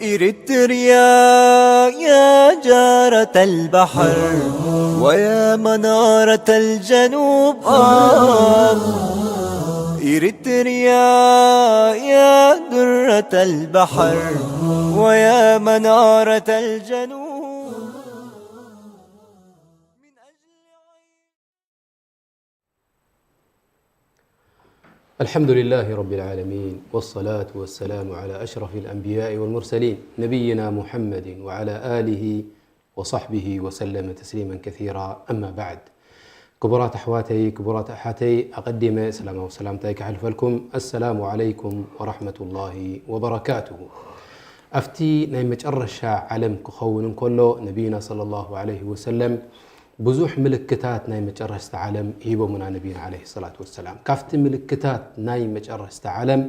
إريتريا يا جارة البحر ويا منارة الجنوب، آه. إريتريا يا درة البحر ويا منارة الجنوب. الحمد لله رب العالمين، والصلاة والسلام على أشرف الأنبياء والمرسلين، نبينا محمد وعلى آله وصحبه وسلم تسليما كثيرا. أما بعد. ክቡራት ኣሕዋተይ፣ ክቡራት ኣሓተይ፣ ኣቐዲመ ሰላማዊ ሰላምታይ ከሕልፈልኩም። السلام عليكم ورحمة الله وبركاته. ኣብቲ ናይ መጨረሻ ዓለም ክኸውን እንከሎ፣ ነቢይና ሰለላሁ ዐለይሂ ወሰለም ብዙሕ ምልክታት ናይ መጨረስታ ዓለም ሂቦምና ነቢይና ዐለይሂ ሰላቱ ወሰላም። ካብቲ ምልክታት ናይ መጨረስታ ዓለም፣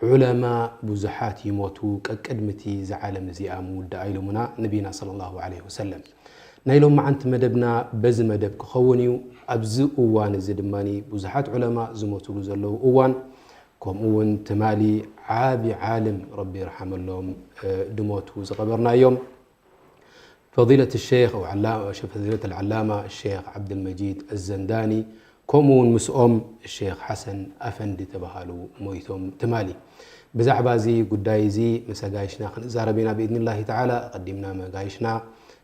ዑለማ ብዙሓት ይሞቱ፣ ቀቅድሚ እቲ እዛ ዓለም እዚኣ ምውዳኣ ኢሎምና ነቢይና ሰለላሁ ዐለይሂ ወሰለም። ናይ ሎማዓንቲ መደብና በዚ መደብ ክኸውን እዩ። ኣብዚ እዋን እዚ ድማ ብዙሓት ዑለማ ዝሞቱሉ ዘለዉ እዋን፣ ከምኡ እውን ትማሊ ዓቢ ዓልም ረቢ ይርሓመሎም፣ እ፣ ድሞቱ ዝቐበርናዮም ፈዲለት ሸይኽ ኣው ዓላ-፣ ፈዲለት ኣልዓላማ ሸይኽ ዓብደልመጂድ ኣዘንዳኒ፣ ከምኡ እውን ምስኦም ሸይኽ ሓሰን ኣፈንዲ ተባሃሉ ሞይቶም ትማሊ። ብዛዕባ እዚ ጉዳይ እዚ ምስ ኣጋይሽና ክንዛረብ ኢና ብኢዝኒላሂ ተዓላ። ኣቐዲምና መጋይሽና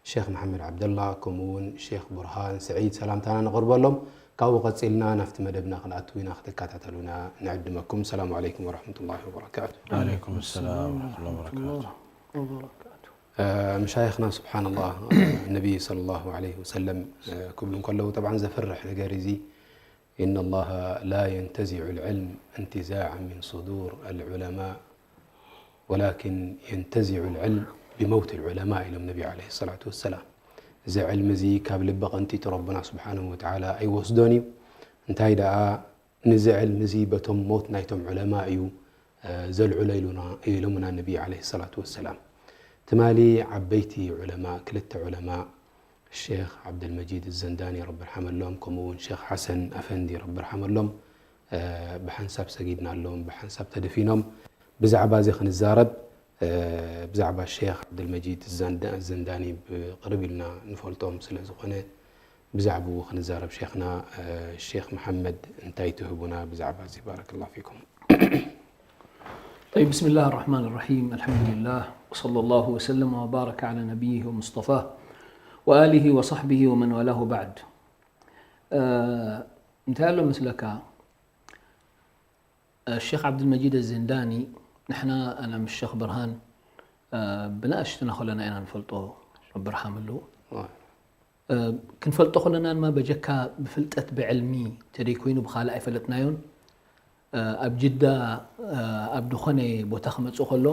ሸይኽ መሓመድ ዓብደላ ከምኡ እውን ሸይኽ ቡርሃን ስዒድ ሰላምታና ነቕርበሎም። ካብኡ ቀጺልና ናብቲ መደብና ክንኣቱ ኢና፣ ክትከታተሉና ንዕድመኩም። ሰላም ዓለይኩም ወረሕመቱላሂ ወበረካቱ። ወዓለይኩም ሰላም ወረሕመቱላሂ ወበረካቱ። እ፣ መሻይኽና ስብሓንላህ፣ እ፣ ነቢይ ሰለላሁ ዐለይሂ ወሰለም፣ እ፣ ክብሉ እንከለዉ፣ ጠብዓን ዘፍርሕ ነገር እዚ፣ إن الله لا ينتزع العلم انتزاعا من صدور العلماء ولكن ينتزع العلم بموت العلماء ኢሎም ነቢ ዐለይሂ ሰላቱ ወሰላም። እዚ ዕልሚ እዚ ካብ ልቢ ቀንጢጡ ረብና ስብሓንሁ ወተዓላ ኣይወስዶን እዩ። እንታይ ደኣ፣ ንዚ ዕልሚ እዚ በቶም ሞት ናይቶም ዑለማ እዩ፣ እ፣ ዘልዕሎ ኢሉና፣ ኢሎምና ነቢ ዐለይሂ ሰላቱ ወሰላም። ትማሊ ዓበይቲ ዑለማ፣ ክልተ ዑለማ፣ ሼኽ ዓብደልመጂድ ዘንዳኒ ረቢ ርሓመሎም፣ ከምኡ እውን ሼኽ ሓሰን ኣፈንዲ ረቢ ርሓመሎም፣ እ፣ ብሓንሳብ ሰጊድናሎም፣ ብሓንሳብ ተደፊኖም። ብዛዕባ እዚ ክንዛረብ፣ እ፣ ብዛዕባ ሼኽ ዓብደልመጂድ ዘንዳ-፣ ዘንዳኒ ብቕርብ ኢልና ንፈልጦም ስለ ዝኾነ፣ ብዛዕባኡ ክንዛረብ ሼኽና፣ እ፣ ሼኽ መሓመድ እንታይ ትህቡና ብዛዕባ እዚ? ባረከላሁ ፊኩም። طيب، بسم الله الرحمن الرحيم. الحمد لله، وصلى الله وسلم وبارك على نبيه ومصطفاه وآله وصحبه ومن والاه وبعد. እ፣ እንታይ ኣሎ መስለካ፣ እ፣ ሼኽ ዓብዱልመጂድ ኣዘንዳኒ፣ ንሕና፣ ኣነ ምስ ሼኽ ብርሃን፣ እ፣ ብንኣሽቱና ከለና ኢና ንፈልጦ፣ ረቢ ይርሓመሉ። ዋ። እ፣ ክንፈልጦ ከለና ድማ በጀካ ብፍልጠት ብዕልሚ ተደይኮይኑ ብኻልእ ኣይፈለጥናዮን። እ፣ ኣብ ጅዳ፣ እ፣ ኣብ ዝኾነ ቦታ ክመጽእ ከሎ፣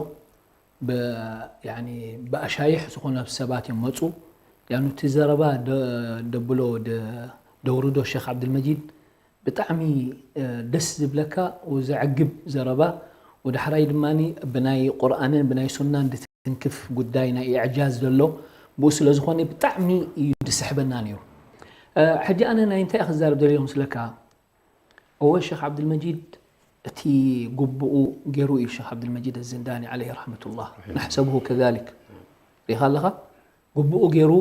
ብ-፣ ያኒ ብኣሻይሕ ዝኾነ ሰባት እዮም መጹ። ያኑ እቲ ዘረባ ደ-፣ ደብሎ ደ-፣ ደውርዶ ሼኽ ዓብዱልመጂድ ብጣዕሚ፣ እ፣ ደስ ዝብለካ ወዘዕግብ ዘረባ፣ ወዳሕራይ ድማኒ ብናይ ቁርኣንን ብናይ ሱናን ድትንክፍ ጉዳይ ናይ ኢዕጃዝ ዘሎ ብኡ ስለ ዝኾነ ብጣዕሚ እዩ ድስሕበና ነይሩ። እ፣ ሕጂ ኣነ ናይ እንታይ እየ ክዛረብ ደልየ መስለካ? እወ ሼኽ ዓብዱልመጂድ እቲ ግቡኡ ገይሩ እዩ ሼኽ ዓብዱልመጂድ ኣዘንዳኒ ዓለይሂ ረሕመቱላህ። ረሒመሁላህ። ነሕሰብሁ ከዛሊክ። ሪኢኻ ኣለኻ? ግቡኡ ገይሩ፣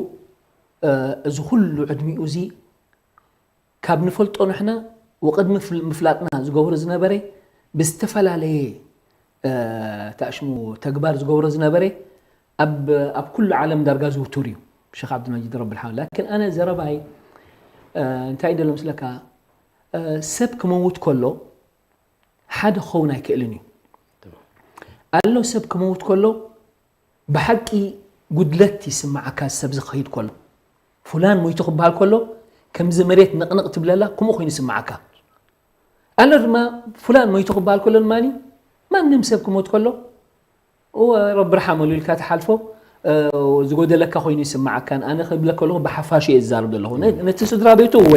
እ፣ እዚ ኩሉ ዕድሚኡ እዚ ካብ ንፈልጦ ንሕና ወቅድሚ ፍል-፣ ምፍላጥና ዝገብሮ ዝነበረ ብዝተፈላለየ፣ እ፣ ተኣሽሙ ተግባር ዝገብሮ ዝነበረ ኣብ፣ ኣብ ኩሉ ዓለም ዳርጋ ዝውቱር እዩ ሸኽ ዓብዱልመጂድ ረብል ሓመድ። ላኪን ኣነ ዘረባይ፣ እ፣ እንታይ ደሎ ምስለካ፣ እ፣ ሰብ ክመውት ከሎ ሓደ ክኸውን ኣይክእልን እዩ። ኣሎ ሰብ ክመውት ከሎ ብሓቂ ጉድለት ይስምዓካ፣ ሰብ ዝኸይድ ከሎ። ፉላን ሞይቱ ክበሃል ከሎ፣ ከምዚ መሬት ነቕነቕ ትብለላ፣ ከምኡ ኮይኑ ይስምዓካ። ኣነ ድማ ፍላን ሞይቱ ክበሃል ከሎ ድማ ማንም ሰብ ክሞት ከሎ፣ እወ፣ ረቢ ርሓመሉ ኢልካ ትሓልፎ። እ፣ ዝጎደለካ ኮይኑ ይስምዓካን። ኣነ ክብለካ ከለኹ ብሓፋሹ እየ ዝዛረብ ዘለኹ። ነ-፣ ነቲ ስድራ ቤቱ እወ፣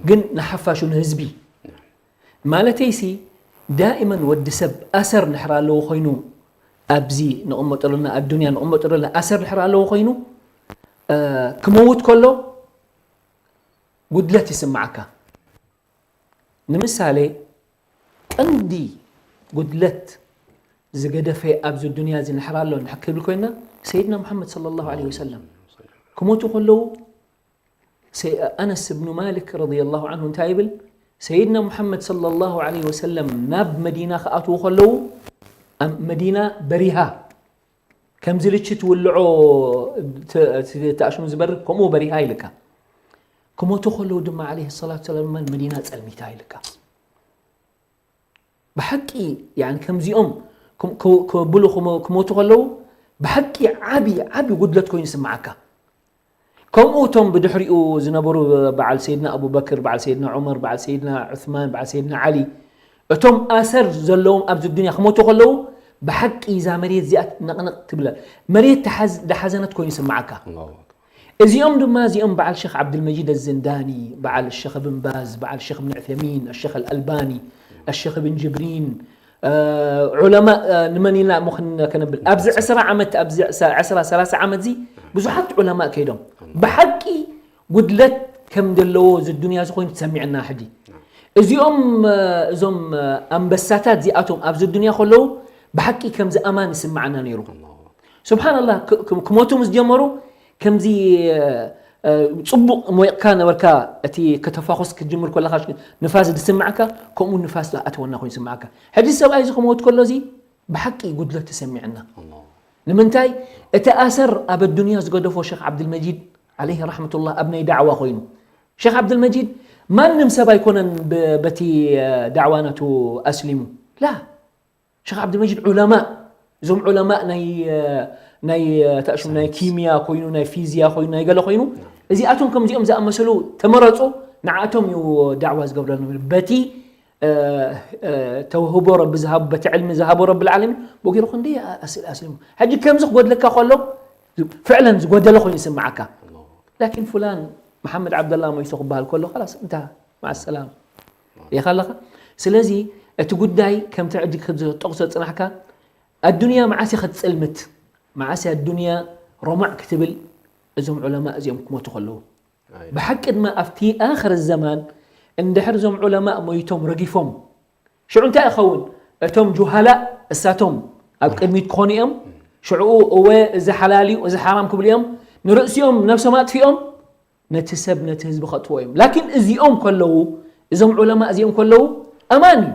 ግን ንሓፋሹ ንህዝቢ ማለተይሲ፣ ዳኢመን ወዲ ሰብ ኣሰር ድሕር ኣለዎ ኮይኑ፣ ኣብዚ ንቕመጠሉና ኣዱንያ ንቕመጠሉና ኣሰር ድሕር ኣለዎ ኮይኑ፣ እ፣ ክመውት ከሎ ጉድለት ይስምዓካ። ንምሳሌ፣ ቀንዲ ጉድለት ዝገደፈ ኣብዚ ዱንያ እዚ ንሕር ኣሎ ንሕ-፣ ክብል ኮይና፣ ሰይድና ሙሓመድ ሰለላሁ ዐለይሂ ወሰለም ክሞቱ ከለዉ፣ ሰይ-፣ ኣነስ እብኑ ማሊክ ረዲየላሁ ዐንሁ እንታይ ይብል? ሰይድና ሙሓመድ ሰለላሁ ዐለይሂ ወሰለም ናብ መዲና ክኣትዉ ከለዉ፣ ኣብ መዲና በሪሃ፣ ከምዚ ልቺ ትውልዖ ተ-፣ ተ-፣ ተኣሽሙ ዝበርህ፣ ከምኡ በሪሃ ኢልካ። ክሞቱ ከለዉ ድማ፣ ዐለይሂ ሰላቱ ወሰላም፣ መዲና ጸልሚታ ኢልካ። ብሓቂ፣ ያኒ፣ ከምዚኦም ክም-፣ ክው-፣ ክብሉ ክሞ-፣ ክሞቱ ከለዉ፣ ብሓቂ ዓቢ፣ ዓቢ ጉድለት ኮይኑ ይስምዓካ። ከምኡ እቶም ብድሕሪኡ ዝነበሩ፣ በዓል ሰይድና ኣቡበክር፣ በዓል ሰይድና ዑመር፣ በዓል ሰይድና ዑስማን፣ በዓል ሰይድና ዓሊ፣ እቶም ኣሰር ዘለዎም ኣብዚ ዱንያ ክሞቱ ከለዉ፣ ብሓቂ እዛ መሬት እዚኣ ነቕነቕ ትብለ፣ መሬት ተሓዝ-፣ ዝሓዘነት ኮይኑ ይስምዓካ። ኣላሁ ኣክበር። እዚኦም ድማ፣ እዚኦም በዓል ሸኽ ዓብድልመጂድ ኣዘንዳኒ፣ በዓል ሸኽ እብን ባዝ፣ በዓል ሸኽ እብን ዑሰይሚን፣ ኣሸኽ ኣልኣልባኒ፣ ኣሸኽ እብን ጅብሪን፣ እ፣ ዑለማ፣ እ፣ ንመን ኢልና እሞ ክን-፣ ከነብል? ኣብዚ ዕስራ ዓመት፣ ኣብዚ ዕስራ፣ ሰላሳ ዓመት እዚ ብዙሓት ዑለማ ከይዶም። ብሓቂ ጉድለት ከም ዘለዎ እዚ ዱንያ እዚ ኮይኑ ተሰሚዕና ሕጂ። እዚኦም፣ እ፣ እዞም፣ እ፣ ኣንበሳታት እዚኣቶም ኣብዚ ዱንያ ከለዉ ብሓቂ ከምዚ ኣማን ይስምዓና ነይሩ። ስብሓንላህ፣ ክ-፣ ክ-፣ ክሞቱ ምስ ጀመሩ፣ ከምዚ፣ እ፣ እ፣ ጽቡቕ ሞይቕካ ነበርካ፣ እቲ ከተፋኹስ ክትጅምር ከለኻ ንፋስ ዝስምዓካ፣ ከምኡ ንፋስ ኣተወና ኮይኑ ይስምዓካ። ሕጂ ሰብኣይ እዚ ክመውት ከሎ፣ እዚ ብሓቂ ጉድለት ተሰሚዕና። ኣላሁ። ንምንታይ? እቲ ኣሰር ኣብ ኣዱንያ ዝገደፎ ሸኽ ዓብድልመጂድ፣ ዓለይሂ ረሕመቱላህ፣ ኣብ ናይ ዳዕዋ ኮይኑ። ሸኽ ዓብድልመጂድ ማንም ሰብ ኣይኮነን ብ-፣ በቲ፣ እ፣ ዳዕዋ ናቱ ኣስሊሙ። ላ። ሸኽ ዓብድልመጂድ ዑለማእ፣ እዞም ዑለማእ ናይ፣ ናይ፣ ተእሽም ናይ ሳይንስ። ኪምያ ኮይኑ፣ ናይ ፊዝያ ኮይኑ፣ ናይ ገለ ኮይኑ፣ እዚኣቶም ከምዚኦም ዝኣመሰሉ ተመረጹ፣ ንዓኣቶም እዩ ዳዕዋ ዝገብረሉ ነይሩ። በቲ፣ እ፣ እ፣ ተውህቦ ረቢ ዝሃቦ፣ በቲ ዕልሚ ዝሃቦ ረቢ ልዓለሚን፣ ብኡ ገይሩ ክንደይ ኣስ-፣ ኣስሊሙ። ሕጂ ከምዚ ክጎድለካ ከሎ፣ ፍዕለን ዝጎደለ ኮይኑ ይስምዓካ። ላኪን ፍላን መሓመድ ዓብደላ ሞይቱ ክበሃል ከሎ፣ ኸላስ፣ እንታ፣ መዓ ሰላም። ኢኻ ኣለኻ። ስለዚ፣ እቲ ጉዳይ ከምቲ ሕጂ ክትጠቕሶ ዝጸናሕካ፣ ኣዱንያ መዓስ እያ ክትጽልምት፣ መዓስ እያ ኣዱንያ ሮማዕ ክትብል፣ እዞም ዑለማ እዚኦም ክሞቱ ከለዉ። ኣይ። ብሓቂ ድማ ኣብቲ ኣኽር ዘማን፣ እንድሕር እዞም ዑለማ ሞይቶም ረጊፎም፣ ሽዑ እንታይ ይኸውን? እቶም ጁሃላእ እሳቶም ኣብ ቅድሚት ክኾኑ እዮም። ሽዑ እወ እዚ ሓላል እዩ፣ እዚ ሓራም ክብሉ እዮም። ንርእሲኦም ነብሶም ኣጥፊኦም ነቲ ሰብ ነቲ ህዝቢ ከጥፍኦ እዮም። ላኪን እዚኦም ከለዉ፣ እዞም ዑለማ እዚኦም ከለዉ ኣማን እዩ።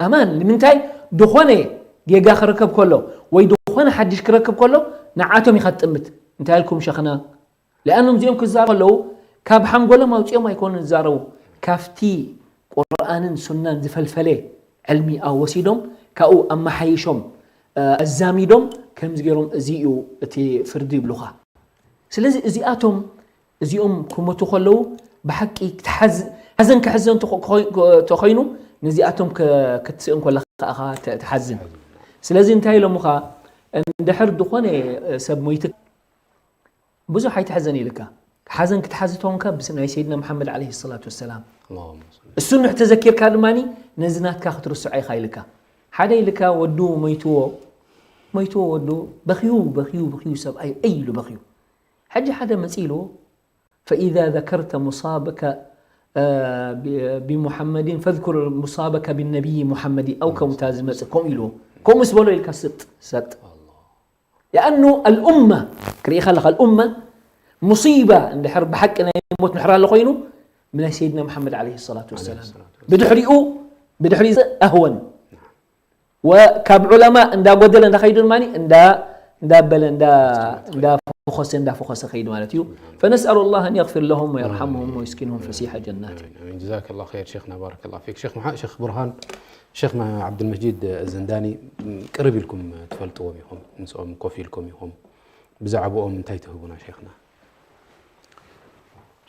ኣማን ንምንታይ? ድኾነ ጌጋ ክረከብ ከሎ ወይ ድኾነ ሓድሽ ክረከብ ከሎ ንዓቶም ኢኻ ትጥምት። እንታይ ኢልኩም ሸኽና? ሊኣኖም እዚኦም ክዛረቡ ከለዉ፣ ካብ ሓንጎሎም ኣውጺኦም ኣይኮኑን ዝዛረቡ። ካብቲ ቁርኣንን ሱናን ዝፈልፈለ ዕልሚ ኣወሲዶም፣ ካብኡ ኣመሓይሾም፣ እ፣ ኣዛሚዶም፣ ከምዚ ገይሮም፣ እዚ እዩ እቲ ፍርዲ ይብሉኻ። ስለዚ እዚኣቶም፣ እዚኦም ክሞቱ ከለዉ፣ ብሓቂ ክትሓዝ-፣ ሓዘን ክሕዘን ተኾ-፣ ተኾይ-፣ ተኾይኑ፣ ነዚኣቶም ከ-፣ ክትስእን ከለኻ ኢኻ ተ-፣ ትሓዝን። ስለዚ እንታይ ኢሎምኻ፣ እንድሕር ዝኾነ ሰብ ሞይቱ ብዙሕ ኣይትሕዘን ኢልካ። ሓዘን ክትሓዝ ተኾንካ፣ ብስም ናይ ሰይድና መሓመድ ዓለይሂ ሰላቱ ወሰላም። ኣላሁመ ሰሊ። እሱ እንድሕር ተዘኪርካ ድማኒ፣ ነዚ ናትካ ክትርስዖ ኢኻ ኢልካ። ሓደ ኢልካ ወዱ ሞይትዎ፣ ሞይትዎ ወዱ፣ በኽዩ፣ በኽዩ፣ በኽዩ፣ ሰብኣይ፣ እይ ኢሉ በኽዩ። ሕጂ ሓደ መጺእ ኢልዎ፣ ፈኢዛ ዘከርተ ሙሳበከ፣ እ፣ ቢ-፣ ቢሙሓመድን ፈዝኩር ሙሳበከ ቢነቢይ ሙሓመድ፣ ኣው ከምታ ዝመጽእ፣ ከምኡ ኢልዎ። ከምኡ ምስ በሎ ኢልካ ስጥ፣ ሰጥ። ኣላህ። ሊኣኑ ኣልኡማ፣ ክርኢ ከለኻ ኣልኡማ፣ ሙሲባ እንድሕር ብሓቂ ናይ ሞት ንሕር ኣሎ ኮይኑ፣ ብናይ ሰይድና መሓመድ ዓለይሂ ሰላቱ ወሰላም። ዓለይሂ ሰላቱ ወሰላም። ብድሕሪኡ፣ ብድሕሪኡ ኣህወን። ወካብ ዑለማ እንዳጎደለ እንዳኸይዱ ድማኒ፣ እንዳ-፣ እንዳበለ፣ እንዳ-፣ እንዳፈኾሰ፣ እንዳፈኾሰ ከይዱ ማለት እዩ። ፈነስኣሉ ላህ ኣን የግፊር ለሁም ወየርሐምሁም ወዩስኪንሁም ፈሲሐ ጀናት። ኣሚን፣ ኣሚን። ጀዛከላሁ ኸይር ሸይኽና፣ ባረከላሁ ፊክ። ሸይኽ መሓ-፣ ሸይኽ ቡርሃን፣ ሸይኽ መ-፣ ዓብዱልመጂድ ዘንዳኒ ቅርብ ኢልኩም ትፈልጥዎም ኢኹም፣ ምስኦም ኮፍ ኢልኩም ኢኹም። ብዛዕባኦም እንታይ ትህቡና ሸይኽና?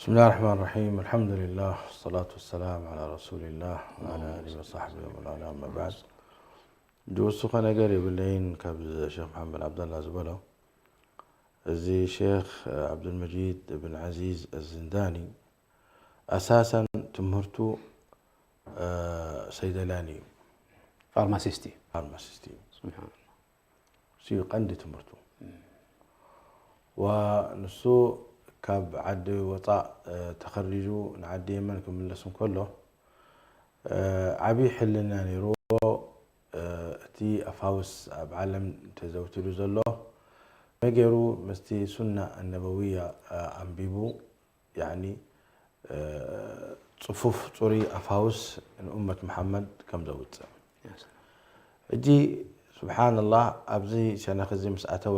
بسم الله الرحمن الرحيم. الحمد لله، والصلاة والسلام على رسول الله وعلى آله وصحبه ومن والاه، أما بعد. ዝወስኾ ነገር የብለይን ካብ ሸኽ መሓመድ ዓብደላ ዝበሎ። እዚ ሸኽ ዓብዱልመጂድ እብን ዓዚዝ ኣዝንዳኒ ኣሳሰን ትምህርቱ፣ እ፣ ሰይደላኒ እዩ። ፋርማሲስት እዩ። ፋርማሲስት እዩ። ስብሓንላህ። እሱ እዩ ቀንዲ ትምህርቱ። ወንሱ ካብ ዓዲ ወፃእ፣ እ፣ ተኸሪጁ ንዓዲ የመን ክምለስ እንከሎ፣ እ፣ ዓብዪ ሕልና ነይርዎ። እ፣ እቲ ኣፋውስ ኣብ ዓለም ተዘውቲሩ ዘሎ፣ ከመይ ገይሩ ምስቲ ሱና ኣነበውያ፣ እ፣ ኣንቢቡ፣ ያዕኒ፣ እ፣ ጽፉፍ ጽሩይ ኣፋውስ ንኡመት መሓመድ ከም ዘውጽእ። ሕጂ፣ ስብሓንላህ፣ ኣብዚ ሸነኽ እዚ ምስ ኣተወ፣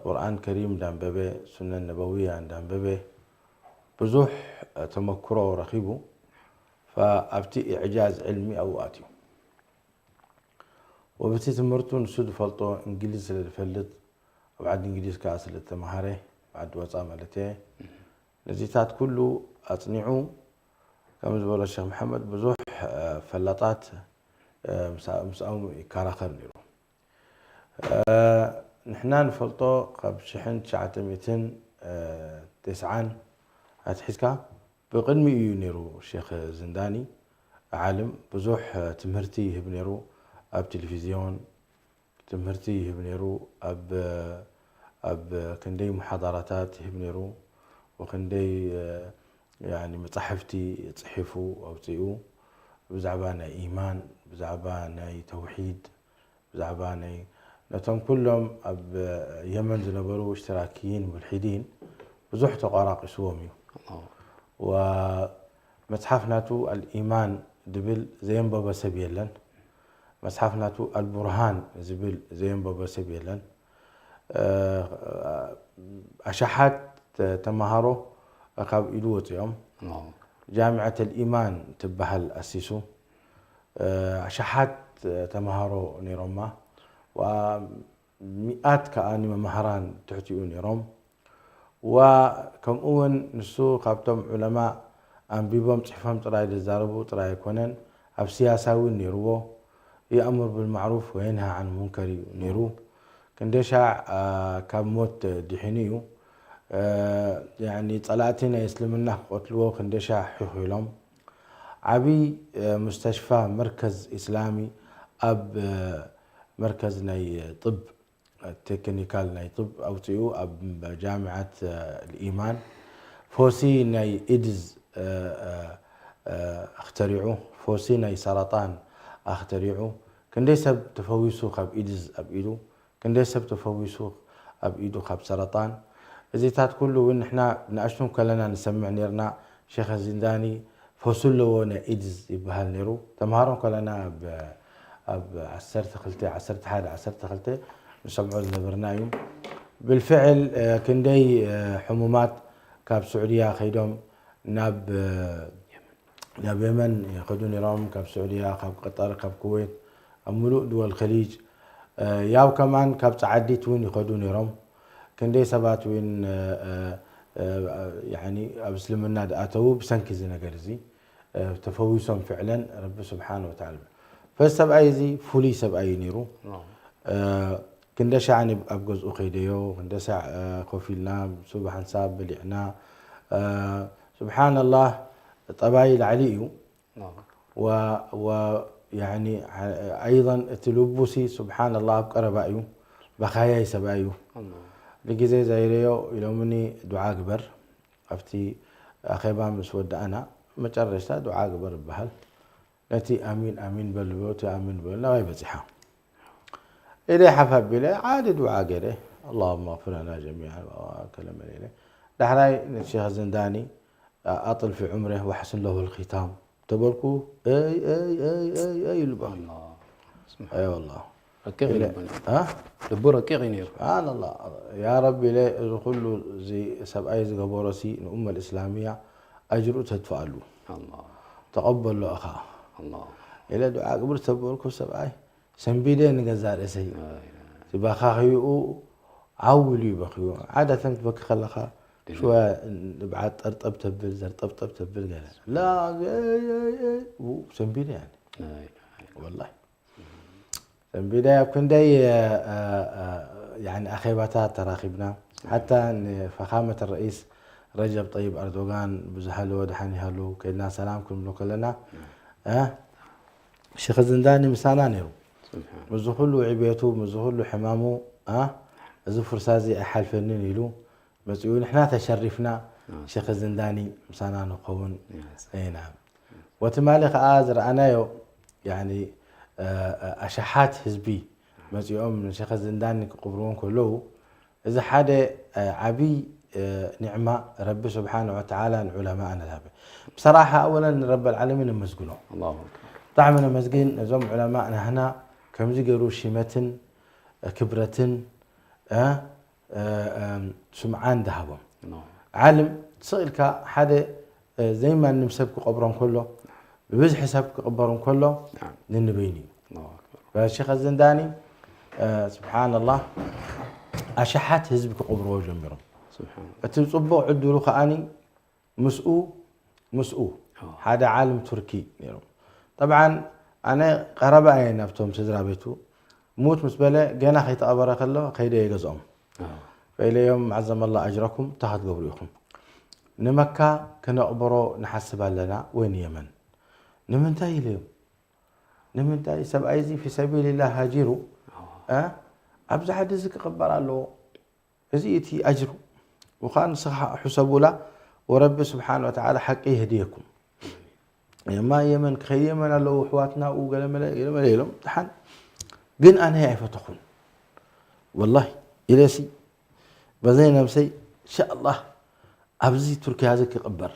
ቁርኣን ከሪም እንዳንበበ፣ ሱነን ነበውያ እንዳንበበ፣ ብዙሕ ተመክሮ ረኺቡ። ፈኣብቲ ኢዕጃዝ ዕልሚ ኣብኡ ኣትዩ። ወብቲ ትምህርቱ ንሱ ዝፈልጦ እንግሊዝ ስለ ዝፈልጥ፣ ኣብ ዓዲ እንግሊዝ ከኣ ስለ ዝተምሃረ፣ ኣብ ዓዲ ወጻ ማለት እየ፣ ነዚታት ኩሉ ኣጽኒዑ፣ ከም ዝበሎ ሸኽ መሓመድ፣ ብዙሕ፣ እ፣ ፈላጣት፣ እ፣ ምሳ-፣ ምስኦም ይከራኸር ነይሩ። እ፣ ንሕና ንፈልጦ ካብ ሽሕን ትሽዓተ ሚእትን፣ እ፣ ተስዓን ኣትሒዝካ ብቕድሚኡ እዩ ነይሩ ሸኽ ዝንዳኒ ዓልም። ብዙሕ፣ እ፣ ትምህርቲ ይህብ ነይሩ። ኣብ ቴሌቪዝዮን ትምህርቲ ይህብ ነይሩ። ኣብ፣ ኣብ ክንደይ ሙሓዳራታት ይህብ ነይሩ። ወክንደይ፣ እ፣ ያኒ መጻሕፍቲ ጽሒፉ ኣውጺኡ። ብዛዕባ ናይ ኢማን፣ ብዛዕባ ናይ ተውሒድ፣ ብዛዕባ ናይ ነቶም ኩሎም ኣብ የመን ዝነበሩ እሽትራክይን ሙልሒዲን ብዙሕ ተቋራቂስዎም እዩ። ኣዎ። ወመጽሓፍ ናቱ ኣልኢማን ዝብል ዘየንበበ ሰብ የለን። መጽሓፍ ናቱ ኣልቡርሃን ዝብል ዘየንበበ ሰብ የለን። እ፣ ኣሽሓት ተ-፣ ተመሃሮ ካብ ኢዱ ወጺኦም። ኣዎ። ጃምዐት ኣልኢማን ትበሃል ኣሲሱ። እ፣ ኣሽሓት ተመሃሮ ነይሮማ። ወሚኣት ከኣ መማህራን ትሕቲኡ ነይሮም። ወከምኡ እውን ንሱ ካብቶም ዑለማ ኣንቢቦም ጽሒፎም ጥራይ ዝዛረቡ ጥራይ ኣይኮነን፣ ኣብ ስያሳ እውን ነይርዎ። የእምር ብልማዕሩፍ ወየንሃ ዓን ሙንከር እዩ ነይሩ። ክንደሻዕ፣ አ፣ ካብ ሞት ድሒኑ እዩ። እ፣ ያኒ ጸላእቲ ናይ እስልምና ክቐትልዎ ክንደሻዕ ሒኹ ኢሎም። ዓብይ፣ እ፣ ሙስተሽፋ መርከዝ ኢስላሚ ኣብ፣ እ፣ መርከዝ ናይ ጥብ፣ ቴክኒካል ናይ ጥብ ኣውፂኡ ኣብ ጃምዓት፣ እ፣ ልኢማን ፎሲ ናይ ኢድዝ፣ እ፣ እ፣ እ፣ ኣኽተሪዑ፣ ፎሲ ናይ ሰረጣን ኣኽተሪዑ። ክንደይ ሰብ ተፈዊሱ ካብ ኢድዝ ኣብ ኢዱ፣ ክንደይ ሰብ ተፈዊሱ ኣብ ኢዱ ካብ ሰረጣን። እዚታት ኩሉ እውን ንሕና ንኣሽቱ ከለና ንሰምዕ ነርና። ሸኸ ዚንዳኒ ፎሱ ኣለዎ ናይ ኢድዝ ይበሃል ነይሩ። ተምሃሮ ከለና ኣብ፣ ኣብ ዓሰርተ ክልተ፣ ዓሰርተ ሓደ፣ ዓሰርተ ክልተ ንሰምዖ ዝነበርና እዩ። ብልፍዕል፣ እ፣ ክንደይ፣ እ፣ ሕሙማት ካብ ስዑድያ ከይዶም ናብ፣ እ፣ ናብ የመን ይኸዱ ነይሮም፣ ካብ ስዑድያ፣ ካብ ቀጠር፣ ካብ ኩዌት፣ ኣብ ምሉእ ድወል ኸሊጅ፣ እ፣ ያው ከማን ካብ ጸዓዲት እውን ይኸዱ ነይሮም። ክንደይ ሰባት እውን፣ እ፣ እ፣ እ፣ ያኒ ኣብ እስልምና ዝኣተዉ ብሰንኪ እዚ ነገር እዚ፣ እ፣ ተፈዊሶም ፍዕለን ረቢ ስብሓነ ወተዓላ። ፈዚ ሰብኣይ እዚ ፍሉይ ሰብኣይ እዩ ነይሩ። ዋው። እ፣ ክንደሻዕ ኣነ ኣብ ገዝኡ ከይደዮ፣ ክንደሻዕ፣ እ፣ ኮፍ ኢልና፣ ንሱ ብሓንሳብ በሊዕና። እ፣ ስብሓነላህ፣ ጠባይ ላዕሊ እዩ። ናም። و، و، يعني، ع-، أيضًا እቲ ልቡሲ፣ ስብሓነላህ፣ ኣብ ቀረባ እዩ። በኻያይ ሰብኣይ እዩ። ኣላህ። ንግዜ ዘይረዮ ኢሎምኒ፣ ዱዓ ግበር። ኣብቲ ኣኼባ ምስ ወዳእና፣ መጨረሽታ ዱዓ ግበር ይበሃል። ነቲ ኣሚን፣ ኣሚን በል፣ እቲ ኣሚን በል፣ ናባይ በጺሓ። ኢለ ሓፍ ኣቢለ፣ ዓዲ ዱዓ ገይረ፣ اللهم اغفر لنا جميعا وكلمة ኢለ። ዳሕራይ ነቲ ሸኽ ዝንዳኒ፣ ኣጥል ፊ ዑምረ ወሕስን ለሁል ኺታም ተበልኩ፣ እይ፣ እይ፣ እይ፣ እይ፣ እይ ኢሉ በኺ። ኣላህ። ስብሓን-፣ ኣይ ወላሂ። ረቂቕ እዩ ኢለ፣ ልቡ። አ? ልቡ ረቂቕ እዩ ነይሩ። ስብሓንላህ። ያ ረቢ ኢለ፣ እዚ ኩሉ እዚ ሰብኣይ ዝገበሮሲ ንኡመል እስላሚያ ኣጅሩ ተድፍኣሉ። ኣላህ። ተቐበሎ ኢኻ። ኣላህ። ኢለ ዱዓ ግብር ተበልኩ ሰብኣይ። ሰንቢደ ንገዛእ ርእሰይ። ኣይ፣ ኣይ። እቲ በኻኺኡ ዓው ኢሉ እዩ በኺዩ። ዓደተን ክትበኪ ከለኻ፣ እቲ ሽወ ንብዓት ጠርጠብ ተብል፣ ዘርጠብጠብ ተብል ገለ። ላ፣ እ፣ እ፣ እ፣ ው፣ ሰንቢደ ያኒ። ኣይ፣ ኣይ። ወላሂ። ሰንቢደ ኣብ ክንደይ፣ እ፣ እ፣ እ፣ ያኒ ኣኼባታት ተራኺብና። ሓታ ንፈኻመት ረኢስ ረጀብ ጠይብ ኣርዶጋን ብዙሃለወ ደሓን ይሃሉ ከይድና ሰላም ክንብሎ ከለና፣ እ፣ ሸኽ ዝንዳኒ ምሳና ነይሩ። ስብሓን። ምስዚ ኩሉ ዕብየቱ፣ ምስዚ ኩሉ ሕማሙ፣ እ፣ እዚ ፍርሳ እዚ ኣይሓልፈንን ኢሉ መጺኡ፣ ንሕና ተሸሪፍና፣ ሸኽ ዝንዳኒ ምሳና ንኸውን። ያ ሰላም። ኢና። ወትማሊ ከኣ ዝረኣናዮ፣ ያኒ፣ እ፣ እ፣ ኣሽሓት ህዝቢ መጺኦም ንሸኽ ዝንዳኒ ክቕብርዎ እንከለዉ፣ እዚ ሓደ፣ እ፣ ዓብይ፣ እ፣ ኒዕማ ረቢ ስብሓነ ወተዓላ ንዑለማእና ዝሃበ። ብሰራሓ ኣወለን ንረበል ዓለሚን ነመስግኖ። ኣላሁ ኣክበር። ብጣዕሚ ነመስግን ነዞም ዑለማእ ናህና ከምዚ ገይሩ ሽመትን፣ እ፣ ክብረትን፣ እ፣ እ፣ እም፣ ስምዓን ዝሃቦም። ኖ። ዓልም ስቕ ኢልካ ሓደ፣ እ፣ ዘይማንም ሰብ ክቐብሮ እንከሎ፣ ብብዝሒ ሰብ ክቕበር እንከሎ፣ ናም። ንንበይኑ እዩ። ኣላሁ ኣክበር። በሸኸ ዘንዳኒ፣ እ፣ ስብሓንላህ፣ ኣሽሓት ህዝቢ ክቕብርዎ ጀሚሮም። ስብሓን። እቲ ጽቡቕ ዕድሉ ከኣኒ ምስኡ፣ ምስኡ ኣዎ። ሓደ ዓልም ቱርኪ ነይሮም። ጠብዓን ኣነ ቀረባ እየ ናብቶም ስድራ ቤቱ። ሙት ምስ በለ ገና ከይተቐበረ ከሎ ከይደ እየ ገዝኦም። ኣዎ። ፈኢለዮም፣ "ዓዘመላ ኣጅረኩም፣ እንታይ ክትገብሩ ኢኹም?" "ንመካ ክነቕብሮ ንሓስብ ኣለና ወይ ንየመን?" "ንምንታይ?" ኢለዮም። "ንምንታይ? ሰብኣይ እዚ ፊ ሰቢልላህ ሃጂሩ፣ ኣዎ። እ? ኣብዚ ዓዲ እዚ ክቕበር ኣለዎ። እዚ እቲ ኣጅሩ። ወኸዓ ንስኻ ሕሰቡላ፣ ወረቢ ስብሓን ወተዓላ ሓቂ የህድየኩም። የማ የመን ክኸይድ የመን ኣለዉ ኣሕዋትና፣ ኡ ገለመለ፣ ገለመለ" ኢሎም። ደሓን ግን ኣነ ኣይፈተኹን። ወላሂ፣ ኢለሲ፣ በዘይ ነብሰይ፣ ኢንሻኣላህ፣ ኣብዚ ቱርኪያ እዚ ክቕበር።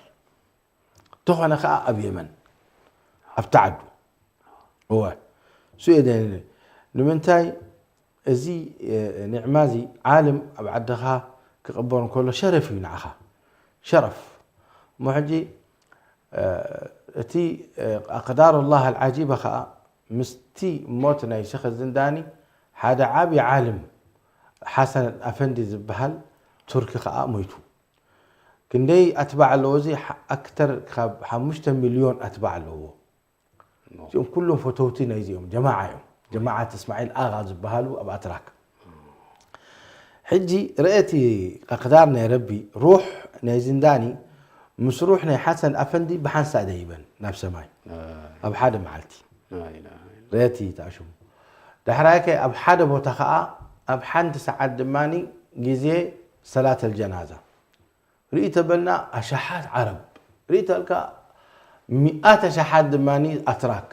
ተኾነ ኸዓ ኣብ የመን፣ ኣብቲ ዓዱ። እወ፣ እሱ እየ ደልየ። ንምንታይ እዚ፣ እ፣ ኒዕማ እዚ ዓልም ኣብ ዓድኻ ክቕበር እንከሎ ሸረፍ እዩ ንዓኻ። ሸረፍ። እሞ ሕጂ፣ እ፣ እቲ፣ እ፣ ኣቅዳር ኣላህ ኣልዓጂባ ኸዓ ምስቲ ሞት ናይ ሸኽ ዝንዳኒ ሓደ ዓብዪ ዓልም ሓሰን ኣፈንዲ ዝበሃል ቱርኪ ኸዓ ሞይቱ። ክንደይ ኣትባዕ ኣለዎ? እዚ ሓ-፣ ኣክተር ካብ ሓሙሽተ ሚልዮን ኣትባዕ ኣለዎ። ኖ። እዚኦም ኩሎም ፈተውቲ ናይዚኦም ጀማዓ እዮም። ጀማዓት እስማዒል ኣጋ ዝበሃሉ ኣብ ኣትራክ። ሕጂ ርአቲ ኣቅዳር ናይ ረቢ፣ ሩሕ ናይ ዝንዳኒ ምስ ሩሕ ናይ ሓሰን ኣፈንዲ ብሓንሳእ ደይበን ናብ ሰማይ። ኣይ። ኣብ ሓደ መዓልቲ። ላ ኢላሃ ኢላ። ርአቲ ተኣሽሙ። ዳሕራይ ከ ኣብ ሓደ ቦታ ከኣ ኣብ ሓንቲ ሰዓት ድማኒ ግዜ ሰላት ኣልጀናዛ። ርኢ ተበልና ኣሽሓት ዓረብ፣ ርኢ ተልካ ሚኣት ኣሽሓት ድማኒ ኣትራክ፣